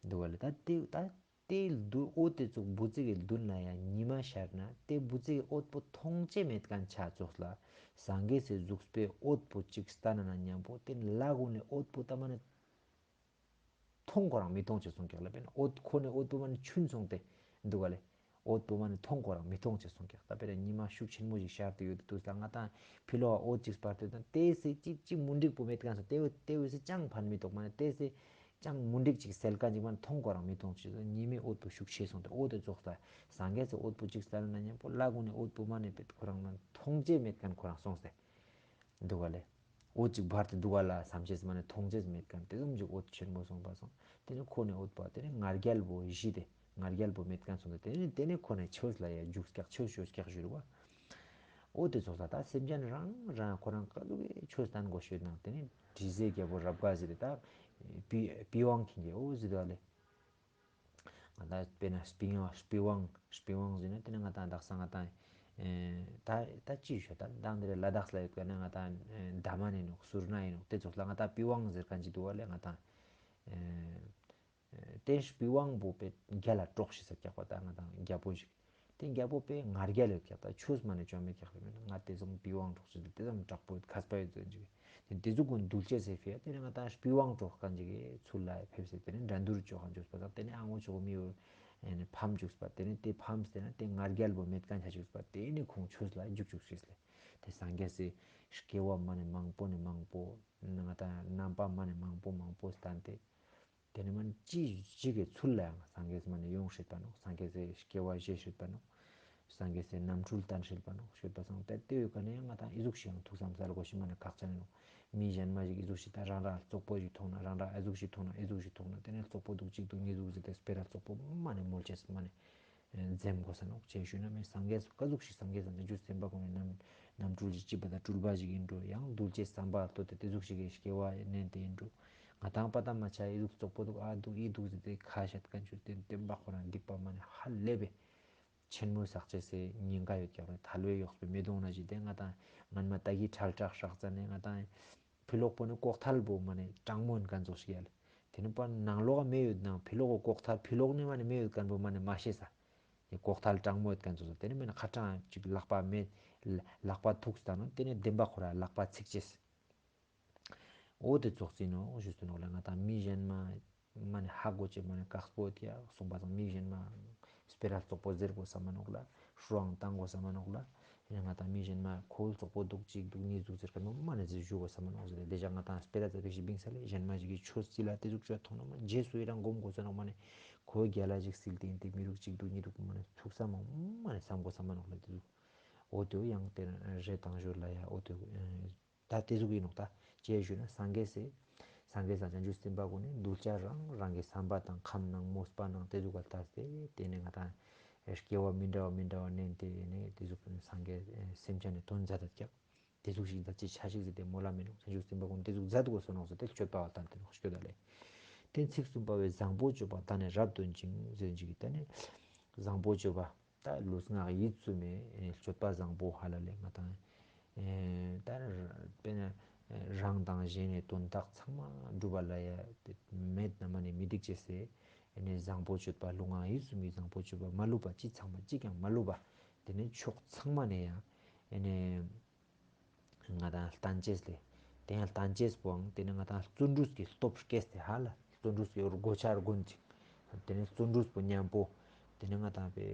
འདུག་ག་ལེ། ད་དེ་ད་དེ་འོད་དེ་ཙོགས་འབུ་ཙིག་གི་མདུན་ལ་ཡང་ཉི་མ་ཤར་ན་དེ་འབུ་ཙིག་གི་འོད་པོ་མཐོང་ཅེས་མེད་མཁན་ཆ་ཙོགས་ལ་སངས་རྒྱས་སི་གཟུགས་པོའི་འོད་པོ་ཅིག་བསྟན་ན་མཉམ་པོ་དེ་ལྷ་ཀུན་ནི་འོད་པོ་ད་མ་ནེ་མཐོང་ཁོ་རང་མི་མཐོང་ཅེས་སོང་ཀྱག་ལེ། དཔེར་ན་འོད་ཁོ་ནི་འོད་པོ་མ་ནེ་ཆུན་སོང་སྟེ་འདུག་ག་ལེ། འོད་པོ་མ་ནེ་མཐོང་ཁོ་རང་མི་མཐོང་ཅེས་སོང་ཀྱག། ད་དཔེར་ན་ཉི་མ་ཤུགས་ཆེན་མོ་ཞིག་ཤར་ཏེ་ཡོད་དུས་ལ་ང་དང་ཕི་ལོག་འོད་ཅིག་སྤར་ཏེ་དང་དེ་སེ་ཅིག་ཅིག་མུན་དིག་པོ་མེད་མཁན་སོང་དེ་དེ་བས་སེ་ཅང་ཕན་མི་ཐོགས། མ་ནེ་དེ་སེ་ཅང་མུན་དིག་ཅིག་སེལ་མཁན་ཅིག་མ་ནེ་མཐོང་ཁོ་རང་མི་མཐོང་ཅེས་སོང་། ཉི་མའི་འོད་པོ་ཤུགས་ཆེ་སོང་སྟེ་འོད་དེ་ཙོགས་ལ་སངས་རྒྱས་སི་འོད་པོ་ཅིག་བསྟན་ན་མཉམ་པོ་ལྷ་ཀུན་ནི་འོད་པོ་མ་ནེ་དཔེ་ཁོ་རང་མ་མཐོང་ཅེས་མེད་མཁན་ཁོ་རང་སོང་སྟེ། འདུག་ག་ལེ། འོད་ཅིག་འབར་ཏེ་འདུག་ག་ལ་བསམ་ཅེས་མ་ནེ་མཐོང་ཅེས་མེད་མཁན་དེ་ཙམ་ཅིག་འོད་ཆེན་པོ་སོང་པ་སང་དེ་ནས་ཁོ་ནི་འོད་པ་དེ་ནས་ང་རྒྱལ་པོ་ཞི་སྟེ་ང་རྒྱལ་པོ་མེད་མཁན་སོང་སྟེ་དེ་ནས་དེ་ནས་ཁོ་ནི་ཆོས་ལ་ཡ་འཇུག་ཀྱག། ཆོས་ཅོ་ཀྱག་ཞུ་རུག་པ། འོ་དེ་ཙོགས་ལ་ད་སེམས་ཅན་རང་རང་ཁོ་རང་ག་ཟུག་གི་ཆོས་བསྟན་དགོས་ཤེས་ནང་དེ་ནས་དྲི་ཟའི་རྒྱལ་པོ་རབ་དགའ་ཟེར་ཏེ་ད་པི་པི་ཝང་མཁྱེན་གྱི་འོ་ཟེར་ཏེ་ཨ་ལེ། ང་དང་དཔེར་ན་པི་ཝང་པི་ཝང་པི་ཝང་ཟེར་ན་དེ་ནི་ང་དང་དག་ས་ང་དང་ཨེ་ད་ད་ཅི་ཞུ་ད་དང་དེ་རེ་ལ་དྭགས་ལ་ཡོད་པ་ན་ང་དང་ཨེ་འདབ་མ་ནི་ནོག་སུར་ན་ཡིན་ནོག། དེ་ཙོགས་ལ་ང་དང་པི་ཝང་ཟེར་མཁན་ཅིག་འདུག་པ་ལེ། ང་དང་ཨེ་དེ་པི་ཝང་པོ་པེ་རྒྱལ་ལ་གྲོགས་ཤིག་ས་ཀྱག་པ། ད་ང་དང་རྒྱལ་པོ་ཞིག་དེ་རྒྱལ་པོ་པེ་ང་རྒྱལ་ཡོད་ཀྱག། ད་ཆོས་མ་ནེ་ཅོ་མེད་ཀྱག་རེ་མེད། ང་དེ་ཙམ་པི་ཝང་གྲོགས་ཤིག་དེ་ཙམ་དྲག་པོ་ཡོད་མཁས་པ་ཡོད་ཟེར་ཅིག། དེ་དེ་ཟུག་གུན་འདུལ་ཅེས་སི་ཕི་ཡ་དེ་ནི་ང་དང་པི་ཝང་གྲོགས་མཁན་ཅིག་གི་ཚུལ་ལ་ཕེབས་སེ་དེ་ནི་འགྲན་བསྡུར་ཅོ་མཁན་ཅོས་པ་དང་དེ་ནི་ཨ་ངོ་ཅོ་མི་ཡོད་ ཨེ་ནི་ཕམ་བཅུགས་པ། དེ་ནི་དེ་ཕམ་སྟེ་ན་དེ་ང་རྒྱལ་པོ་མེད་མཁན་ཆ་བཅུགས་པ། དེ་ནི་ཁོང་ཆོས་ལ་འཇུག་བཅུག་ཤེས་ལེ། དེ་སངས་རྒྱས་སི་སྐྱེ་བ་མ་ནེ་མང་པོ་ནེ་མང་པོ་ང་ཏང་རྣམ་པ་མ་ནེ་མང་པོ་མང་པོ་བསྟན་ཏེ། དེ་ནི་མ་ནེ་ཅི་ཅི་གི་ཚུལ་ལ་ཡང་སངས་རྒྱས་མ་ནེ་ཡོང་ཤེས་པ་ནོག། སངས་རྒྱས་སི་སྐྱེ་བ་བཞེས་ཤེས་པ་ནོག། སངས་རྒྱས་སི་རྣམ་འཕྲུལ་བསྟན་ཤེས་པ་ནོག། ཤེས་པ་སང་དེ་དེ་ཡོད་ཀ་ནེ་ང་ཏང་ཨི་ཟུག་ཞིག་ཡང་ཐུགས་བསམ་གསལ་དགོས་ཤེས་མ་ནེ་ཁག་ཅན་ནོག། མི་གཞན་མ་ཞིག་ཨི་ཟུག་ཞིག་ད་རང་རང་བཙོག་པོ་ཞིག་མཐོང་ན་རང་རང་ཨི་ཟུག་ཞིག་མཐོང་ན་ཨི་ཟུག་ཞིག་མཐོང་ན་དེ་ནི་བཙོག་པོ་འདུག་ཅིག་འདུག་གཉིས་འདུག་ཟེར་ཏེ་སྤེ་ར་བཙོག་པོ་མ་ནེ་མོལ་ཅེས་མ་ནེ་འཛེམ་དགོས་ས་ནོག། ཅེས་ཞུས་ན་མེ་སངས་རྒྱས་ཀ་ཟུག་ཞིག་སངས་རྒྱས་སངས་རྒྱས་བྱང་ཆུབ་སེམས་དཔའ་ཁོང་ནི་རྣམ་རྣམ་འཕྲུལ་ཞིག་ཅིག་པ་དང་སྤྲུལ་པ་ཞིག་ཡིན་འགྲོ། ཡང་གདུལ་བྱའི་བསམ་པ་ལྟོས་ཏེ་དེ་ཟུག་ཞིག་གི་སྐྱེ་བ་ནན་ཏེ་ཡིན་འགྲོ། ང་ཏང་པ་ཏ་མ་ཆ་ཨི་ཟུག་བཙོག་པོ་འདུག་ཨ་འདུག་ཨི་འདུག་ཟེར་ཏེ་ཁ་བཤད་མཁན་ཆུ་དེ་བདེན་པ་ཁོ་རང་སྡིག་པ་མ་ནེ་ཧ་ལས་པའི་ཆེན་མོ་བསགས་ཅེས་སི་ཉེན་ཁ་ཡོད་ཀྱག་ལེ། ཐལ་བའི་གཡོགས་པའི་མེ་དོང་ན་ཞིག་དེ་ང་ཏང་ངན་མ་ཏ་གི་ཁྲལ་དྲག་ཧྲག་ཙ་ནེ་ང་ཏང་ཕི་ལོག་པོ་ནི་ལྐོག་ཐལ་པོ་མ་ནེ་གྲང་མོ་ཡིན་མཁན་ཙོགས་ཤིག་ཡ་ལེ། དེ་ནི་པ་ནང་ལོགས་མེ་ཡོད་ནང་ཕི་ལོག་གི་ལྐོག་ཐལ་ཕི་ལོག་ནི་མ་ནེ་མེ་ཡོད་མཁན་པོ་མ་ནེ་མ་ཤེས་ས། ཡི་ལྐོག་ཐལ་གྲང་མོ་ཡོད་མཁན་ཙོགས་ས། དེ་ནི་མེ་ན་ཁ་གྲང་ཅིག་ལག་པ་མེད་ལག་པ་ཐུག་སྟ་ནོ། དེ་ནི་བདེན་པ་ཁོ་ར་ལག་པ་ཚིག་ཅེས། འོ་དེ་ཙོགས་ཅིག་ནོག་ཞུས་ཏེ་ནོག་ལེ། ང་ཏང་མི་གཞན་མ་མ་ནེ་ཧ་གོ་ཅེས་མ་ནེ་དཀགས་པོ་ཡོད་ཀྱག་གསུངས་པ་སང་མི་གཞན་མ་སྤེ་ར་བཙོག་པོ་ཟེར་དགོས་ས་མ་ནོག་ལེ། ཧྲུའང་བཏང་དགོས་ས་མ་ནོག་ལེ། ཡང་ང་ཏང་མི་གཞན་མ་ཁོ་བཙོག་པོ་འདུག་ཅིག་འདུག་གཉིས་འདུག་ཟེར་མཁན་མ་ནེ་ཟེར་ཞུ་དགོས་ས་མ་ནོག་ཟེར་ཏེ་དེ་ཅག་ང་ཏང་སྤེ་ར་ཙ་པིག་ཞིག་བིང་ས་ལེ། གཞན་མ་ཞིག་གི་ཆོས་སྤྱི་ལ་དེ་ཟུག་ཆོས་མཐོང་ན་མ་རྗེས་སུ་ཡི་རང་སྒོམ་དགོས་ས་ནོག་མ་ནེ་ཁོ་རྒྱལ་ལ་ཞིག་སིལ་ཏེ་ཡིན་ཏེ་མི་རུག་ཅིག་འདུག་གཉིས་འདུག་མ་ནེ་ཚུགས་ས་མ་མ་ནེ་བསམ་དགོས་ས་མ་ནོག་ལེ། དེ་ཟུག་འོ་དེ་ཡང་དེ་རེ་དང་ཞོར་ལ་ཡ་འོ་དེ། ད་དེ་ཟུག་ཡིན་ནོག་ད། ཅེས་ཞུས་ན་སངས་རྒྱས་སི། སངས་རྒྱས་སི་བྱང་ཆུབ་སེམས་དཔའ་ཀུན་ནི་གདུལ་བྱ་རང་རང་གི་བསམ་པ་དང་ཁམས་ནང་མོས་པ་ནང་དེ་ཟུག་ག་ལྟ་སྟེ་དེ་ནི་ང་ཏང་སྐྱེ་བ་མི་འདྲ་བ་མི་འདྲ་བ་ནེན་ཏེ་ནི་དེ་ཟུག་སངས་རྒྱས་སེམས་ཅན་ནི་དོན་མཛད་དད་ཀྱག། དེ་ཟུག་ཞིག་ད་ཅི་ཆ་ཞིག་ཟེར་ཏེ་མོལ་ལ་མི་ནོག། བྱང་ཆུབ་སེམས་དཔའ་ཀུན་དེ་ཟུག་མཛད་དགོས་སོ་ནོག་ཟེར་ཏེ་སྤྱོད་པ་བ་དང་དེ་ནོག་སྐྱོད་ད་ལེ། དེ་ཚིག་གསུམ་པ་བའི་བཟང་པོ་སྤྱོད་པ་ད་ནི་རབ་སྟོན་ཅིང་ཟེར་ཅིག་གི་ད་ནི་བཟང་པོ་སྤྱོད་པ། ད་ལུས་ངག་ཡིད་གསུམ་མའི་སྤྱོད་པ་བཟང་པོ་ཧ་ལ་ལེ་ང་ཏང་། ད་དཔེར་ན་རང་དང་གཞན་ནི་དོན་དག་ཚང་མ་འགྲུབ་པ་ལ་ཡ་མེད་ན་མ་ནེ་མི་འགྲིག་ཅེས་སི་བཟང་པོ་སྤྱོད་པ་ལུས་ངག་ཡིད་གསུམ་གྱི་བཟང་པོ་སྤྱོད་པ་མ་ལུས་པ་ཅི་ཚང་མ་ཅི་ཀྱང་མ་ལུས་པ་དེ་ནི་ཕྱོགས་ཚང་མ་ནེ་ཡ་ང་ཏང་བསྟན་ཅེས་ལེ། དེ་ཡང་བསྟན་ཅེས་པོའང་དེ་ནི་ང་ཏང་བརྩོན་འགྲུས་ཀྱི་སྟོབས་སྐྱེས་ཏེ་ཧ་ལ་བརྩོན་འགྲུས་ཀྱི་གོ་ཆ་དགོན་ཅིག། དེ་ནི་བརྩོན་འགྲུས་པོ་མཉམ་པོ། དེ་ནི་ང་ཏང་པེ་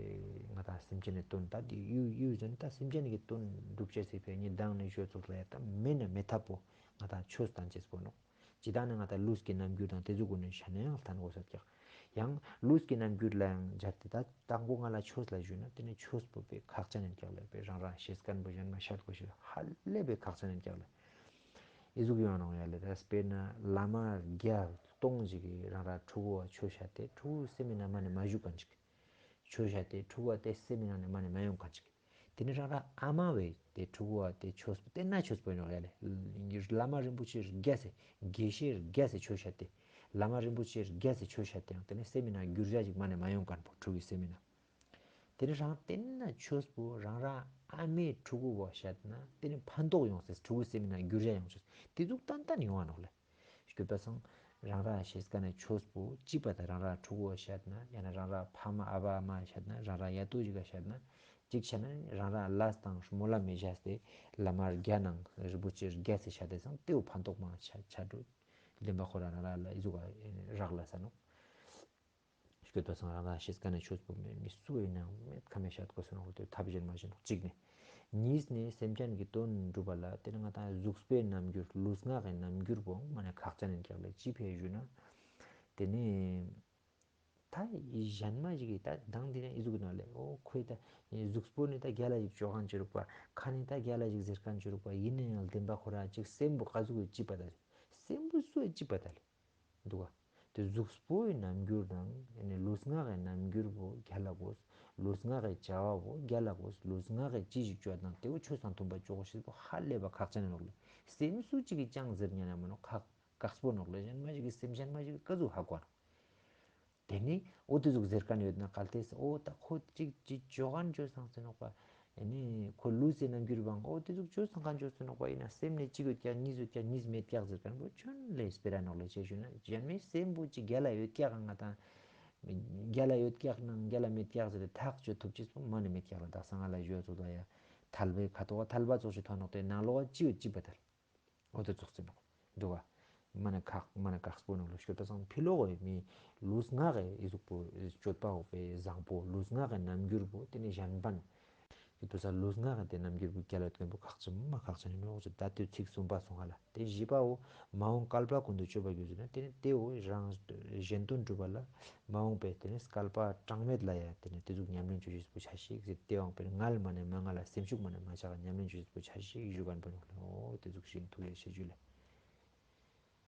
ང་ཏང་སེམས་ཅན་ནི་དོན་ད་དེ་ཡུ་ཡུ་ཟེར་ན་ད་སེམས་ཅན་གྱི་དོན་སྒྲུབ་ཅེས་སི་ཕི་ནི་མདང་ནེ་ཞུ་ཚུལ་ལ་ཡ་ད་མེད་ན་མེད་ཐབས་པོ་ང་ཏང་ཆོས་བསྟན་ཅེས་པོ་ནོག། ཇི་ལྟར་ནི་ང་ཏང་ལུས་ཀྱི་རྣམ་འགྱུར་དང་དེ་ཟུག་གུན་ནི་ཤ་ནའང་ལྟན་དགོས་ས་ཀྱག། ཡང་ལུས་ཀྱི་རྣམ་འགྱུར་ལ་ཡང་སྦྱར་ཏེ་ད་དང་པོ་ང་ལ་ཆོས་ལ་ཞུས་ན་དེ་ནི་ཆོས་པོ་པེ་ཁག་ཅན་ཡིན་ཀྱག་ལེ། པེ་རང་རང་ཤེས་མཁན་པོ་གཞན་མ་ཤད་དགོས་ཤེས་ཧ་ལས་པེ་ཁག་ཅན་ཡིན་ཀྱག་ལེ། ཨི་ཟུག་ཡོང་ནོག་ཡ་ལེ། ད་དཔེར་ན་བླ་མ་བརྒྱ་སྟོང་ཞིག་གིས་རང་རང་ཕྲུ་གུ་བ་ཆོས་བཤད་དེ་ཕྲུ་གུ་སེམས་མི་ནང་མ་ནེ་མ་ཞུགས་མཁན་ཅིག། ཆོས་བཤད་དེ་ཕྲུ་གུ་བ་དེ་སེམས་མི་ནང་ནེ་མ་ནེ་མ་ཡོང་མཁན་ཅིག། དེ་ནི་རང་རང་ཨ་མ་བས་དེ་ཕྲུ་གུ་བ་དེ་ཆོས་པོ་དེ་ན་ཆོས་པོ་ཡིན་ནོག་ཡ་ལེ། བླ་མ་རིན་པོ་ཆེ་བརྒྱ་ཟེར་དགེ་བཤེས་བརྒྱ་ཟེར་ཆོས་བཤད་དེ་བླ་མ་རིན་པོ་ཆེ་བརྒྱ་ཟེར་ཆོས་བཤད་དེ་ཡང་དེ་ནི་སེམས་མི་ནང་འགྱུར་བ་ཞིག་མ་ནེ་མ་ཡོང་མཁན་པོ་ཕྲུ་གུའི་སེམས་མི་ནང་། དེ་ནི་རང་དེ་ན་ཆོས་པོ་རང་རང་ཨ་མའི་ཕྲུ་གུ་བ་བཤད་ན་དེ་ནི་ཕན་ཐོགས་ཡོང་ཟེར་ཕྲུ་གུའི་སེམས་མི་ནང་འགྱུར་བ་ཡོང་ཆོག་དེ་ཟུག་ཏན་ཏན་ཡོང་བ་ནོག་ལེ། སྐྱོད་པ་སང་རང་རང་ཤེས་མཁན་ནི་ཆོས་པོ་ཅི་པ་ད་རང་རང་ཕྲུ་གུ་བ་བཤད་ན་ཡང་ན་རང་རང་ཕ་མ་ཨ་བ་ཨ་མ་བཤད་ན་རང་རང་ཡ་ཏོ་ཞིག་ག་བཤད་ན་ཅིག་བཤད་ན་རང་རང་ལས་དང་སྨོན་ལམ་མི་བྱས་ཏེ་བླ་མ་བརྒྱ་ནང་རིན་པོ་ཆེ་བརྒྱ་ཟེར་བཤད་དེ་སང་དེའུ་ཕན་ཐོགས་མང་ཆ་ཆ་འགྲོ། བདེན་པ་ཁོ་རང་རང་རང་ལ་ཨི་ཟུག་ག་རག་ལ་ས་ནོག། སྐྱོད་པ་སང་རང་རང་ཤེས་མཁན་ནི་ཆོས་པོ་མེ་མི་སུ་ཡིན་ནའང་མེད་ཁ་མེད་བཤད་དགོས་སོ་ནོག་ལེ། དེ་ཐབས་གཞན་མ་གཞན་ནོག་གཅིག་ནི། གཉིས་ནི་སེམས་ཅན་གྱི་དོན་སྒྲུབ་པ་ལ་དེ་ནི་ང་ཏང་གཟུགས་པོའི་རྣམ་འགྱུར་ལུས་ངག་གི་རྣམ་འགྱུར་པོ་མ་ནེ་ཁག་ཅན་ཡིན་ཀྱག་ལེ། ཅི་ཕི་ཞུ་ན། དེ་ནི་ད་གཞན་མ་ཞིག་གིས་ད་མདང་དེ་ན་ཨི་ཟུག་ནོག་ལེ། འོ་ཁོའི་ད་གཟུགས་པོ་ནི་ད་རྒྱལ་ལ་ཞིག་ཅོ་མཁན་ཅིག་རུག་པ། ཁ་ནི་ད་རྒྱལ་ལ་ཞིག་ཟེར་མཁན་ཅིག་རུག་པ། ཡིན་ནའང་བདེན་པ་ཁོ་རང་ཅིག་སེམས་པོ་ག་ཟུག་གི་ཅི་པ་ད། སེམས་པོ་སུ་ཡི་ཅི་པ་ད་ལེ། འདུག་ག། དེ་གཟུགས་པོའི་རྣམ་འགྱུར་དང་ཨེ་ནི་ལུས་ངག་གི་རྣམ་འགྱུར་པོ་རྒྱལ་ལ་དགོས། ལུས་ངག་གི་བྱ་བ་པོ་རྒྱལ་ལ་དགོས། ལུས་ངག་གི་ཅི་ཞིག་བཅོ་དང་དེ་བོ་ཆོས་དང་མཐུན་པ་ཅོ་དགོས་ཤེས་པོ་ཧ་ལས་པ་ཁག་ཅན་ནོག་ལེ། སེམས་སུ་ཅིག་གིས་ཅང་ཟེར་ཉན་ན་མ་ནོག། ཁག་དཀགས་པོ་ནོག་ལེ། གཞན་མ་ཞིག་གི་སེམས་གཞན་མ་ཞིག་གི་ག་ཟུག་ཧ་གོ་ནོག། དེ་ནི་འོ་དེ་ཟུག་ཟེར་མཁན་ཡོད་ན་གལ་ཏེ་འོ་ད་ཁོ་ཅིག་ཅིག་བཅོ་མཁན་བཅོས་སང་ཟེར་ནོག་པ། ཨེ་ནི་ཁོ་ལུས་སི་རྣམ་འགྱུར་བའང་འོ་དེ་ཟུག་བཅོས་སང་མཁན་བཅོས་ཟེར་ནོག་པ། ཡིན་ན་སེམས་ནི་གཅིག་ཡོད་ཀྱག་གཉིས་ཡོད་ཀྱག་གཉིས་མེད་ཀྱག་ཟེར་མཁན་པོ་ཁྱོན་ལས་སྤེ་ར་ནོག་ལེ། ཅི་ཞུ་ན་གཞན་མའི་སེམས་པོ་ཅིག་རྒྱལ་ལ་ཡོད་ཀྱག་ང་ཏང་རྒྱལ་ལ་ཡོད་ཀྱག་ནང་རྒྱལ་ལ་མེད་ཀྱག་ཟེར་ཏེ་ཐག་གཅོད་ཐུབ་ཅེས་པོ་མ་ནེ་མེད་ཀྱག་ལེ། དག་ས་ང་ལ་ཞུ་ཚུལ་ལ་ཡ་ཐལ་བའི་ཁ་དོག་ཐལ་བ་ཙོགས་ཤིག་ཐོན་ནོག། དེ་ནང་ལོགས་ཅི་ཡོད་ཅི་པ་ཐལ། འོ་དེ་ཙོགས་ཟེར་ནོག། འདུག་ག། མ་ན་ཁག་མ་ན་ཁག་པོ་ནང་ལོ་སྐྱོད་པ་སང་ཕི་ལོག་གི་མི་ལུས་ངག་གི་ཨི་ཟུག་པོ་སྤྱོད་པ་འོ་པའི་བཟང་པོ་ལུས་ངག་གི་རྣམ་འགྱུར་པོ་དེ་ནི་གཞན་ཕན་གི་དུས་ས་ལུས་ངག་གི་དེ་རྣམ་འགྱུར་པོ་རྒྱལ་བ་དོན་པོ་ཁག་ཅིག་མ་ཁག་ཅིག་ནི་མི་འོ་ཅི་ད་དེ་ཚིག་གསུམ་པ་སོང་ཧ་ལ། དེ་བཞི་པའོ་མ་འོངས་བསྐལ་པ་ཀུན་ཏུ་སྤྱོད་པ་རྒྱུ་ཟེར་ན་དེ་ནི་དེའོ་རང་གཞན་དོན་སྒྲུབ་པ་ལ་མ་འོངས་པའི་དེ་ནི་བསྐལ་པ་གྲངས་མེད་ལ་ཡ་དེ་ནི་དེ་ཟུག་ཉམས་ལེན་བྱོས་ཤེས་པོ་ཆ་ཤིག་ཟེར། དེ་འོང་པའི་ངལ་མ་ནས་མ་ངལ་ལ་སེམས་ཤུགས་མ་ནས་མ་ཆག་ཉམས་ལེན་བྱོས་ཤེས་པོ་ཆ་ཤིག་ཞུ་གན་པོ་ནོ་ལོ། དེ་ཟུག་ཤིག་ཐུགས་རྗེ་ཆེ་ཞུ་ལེ།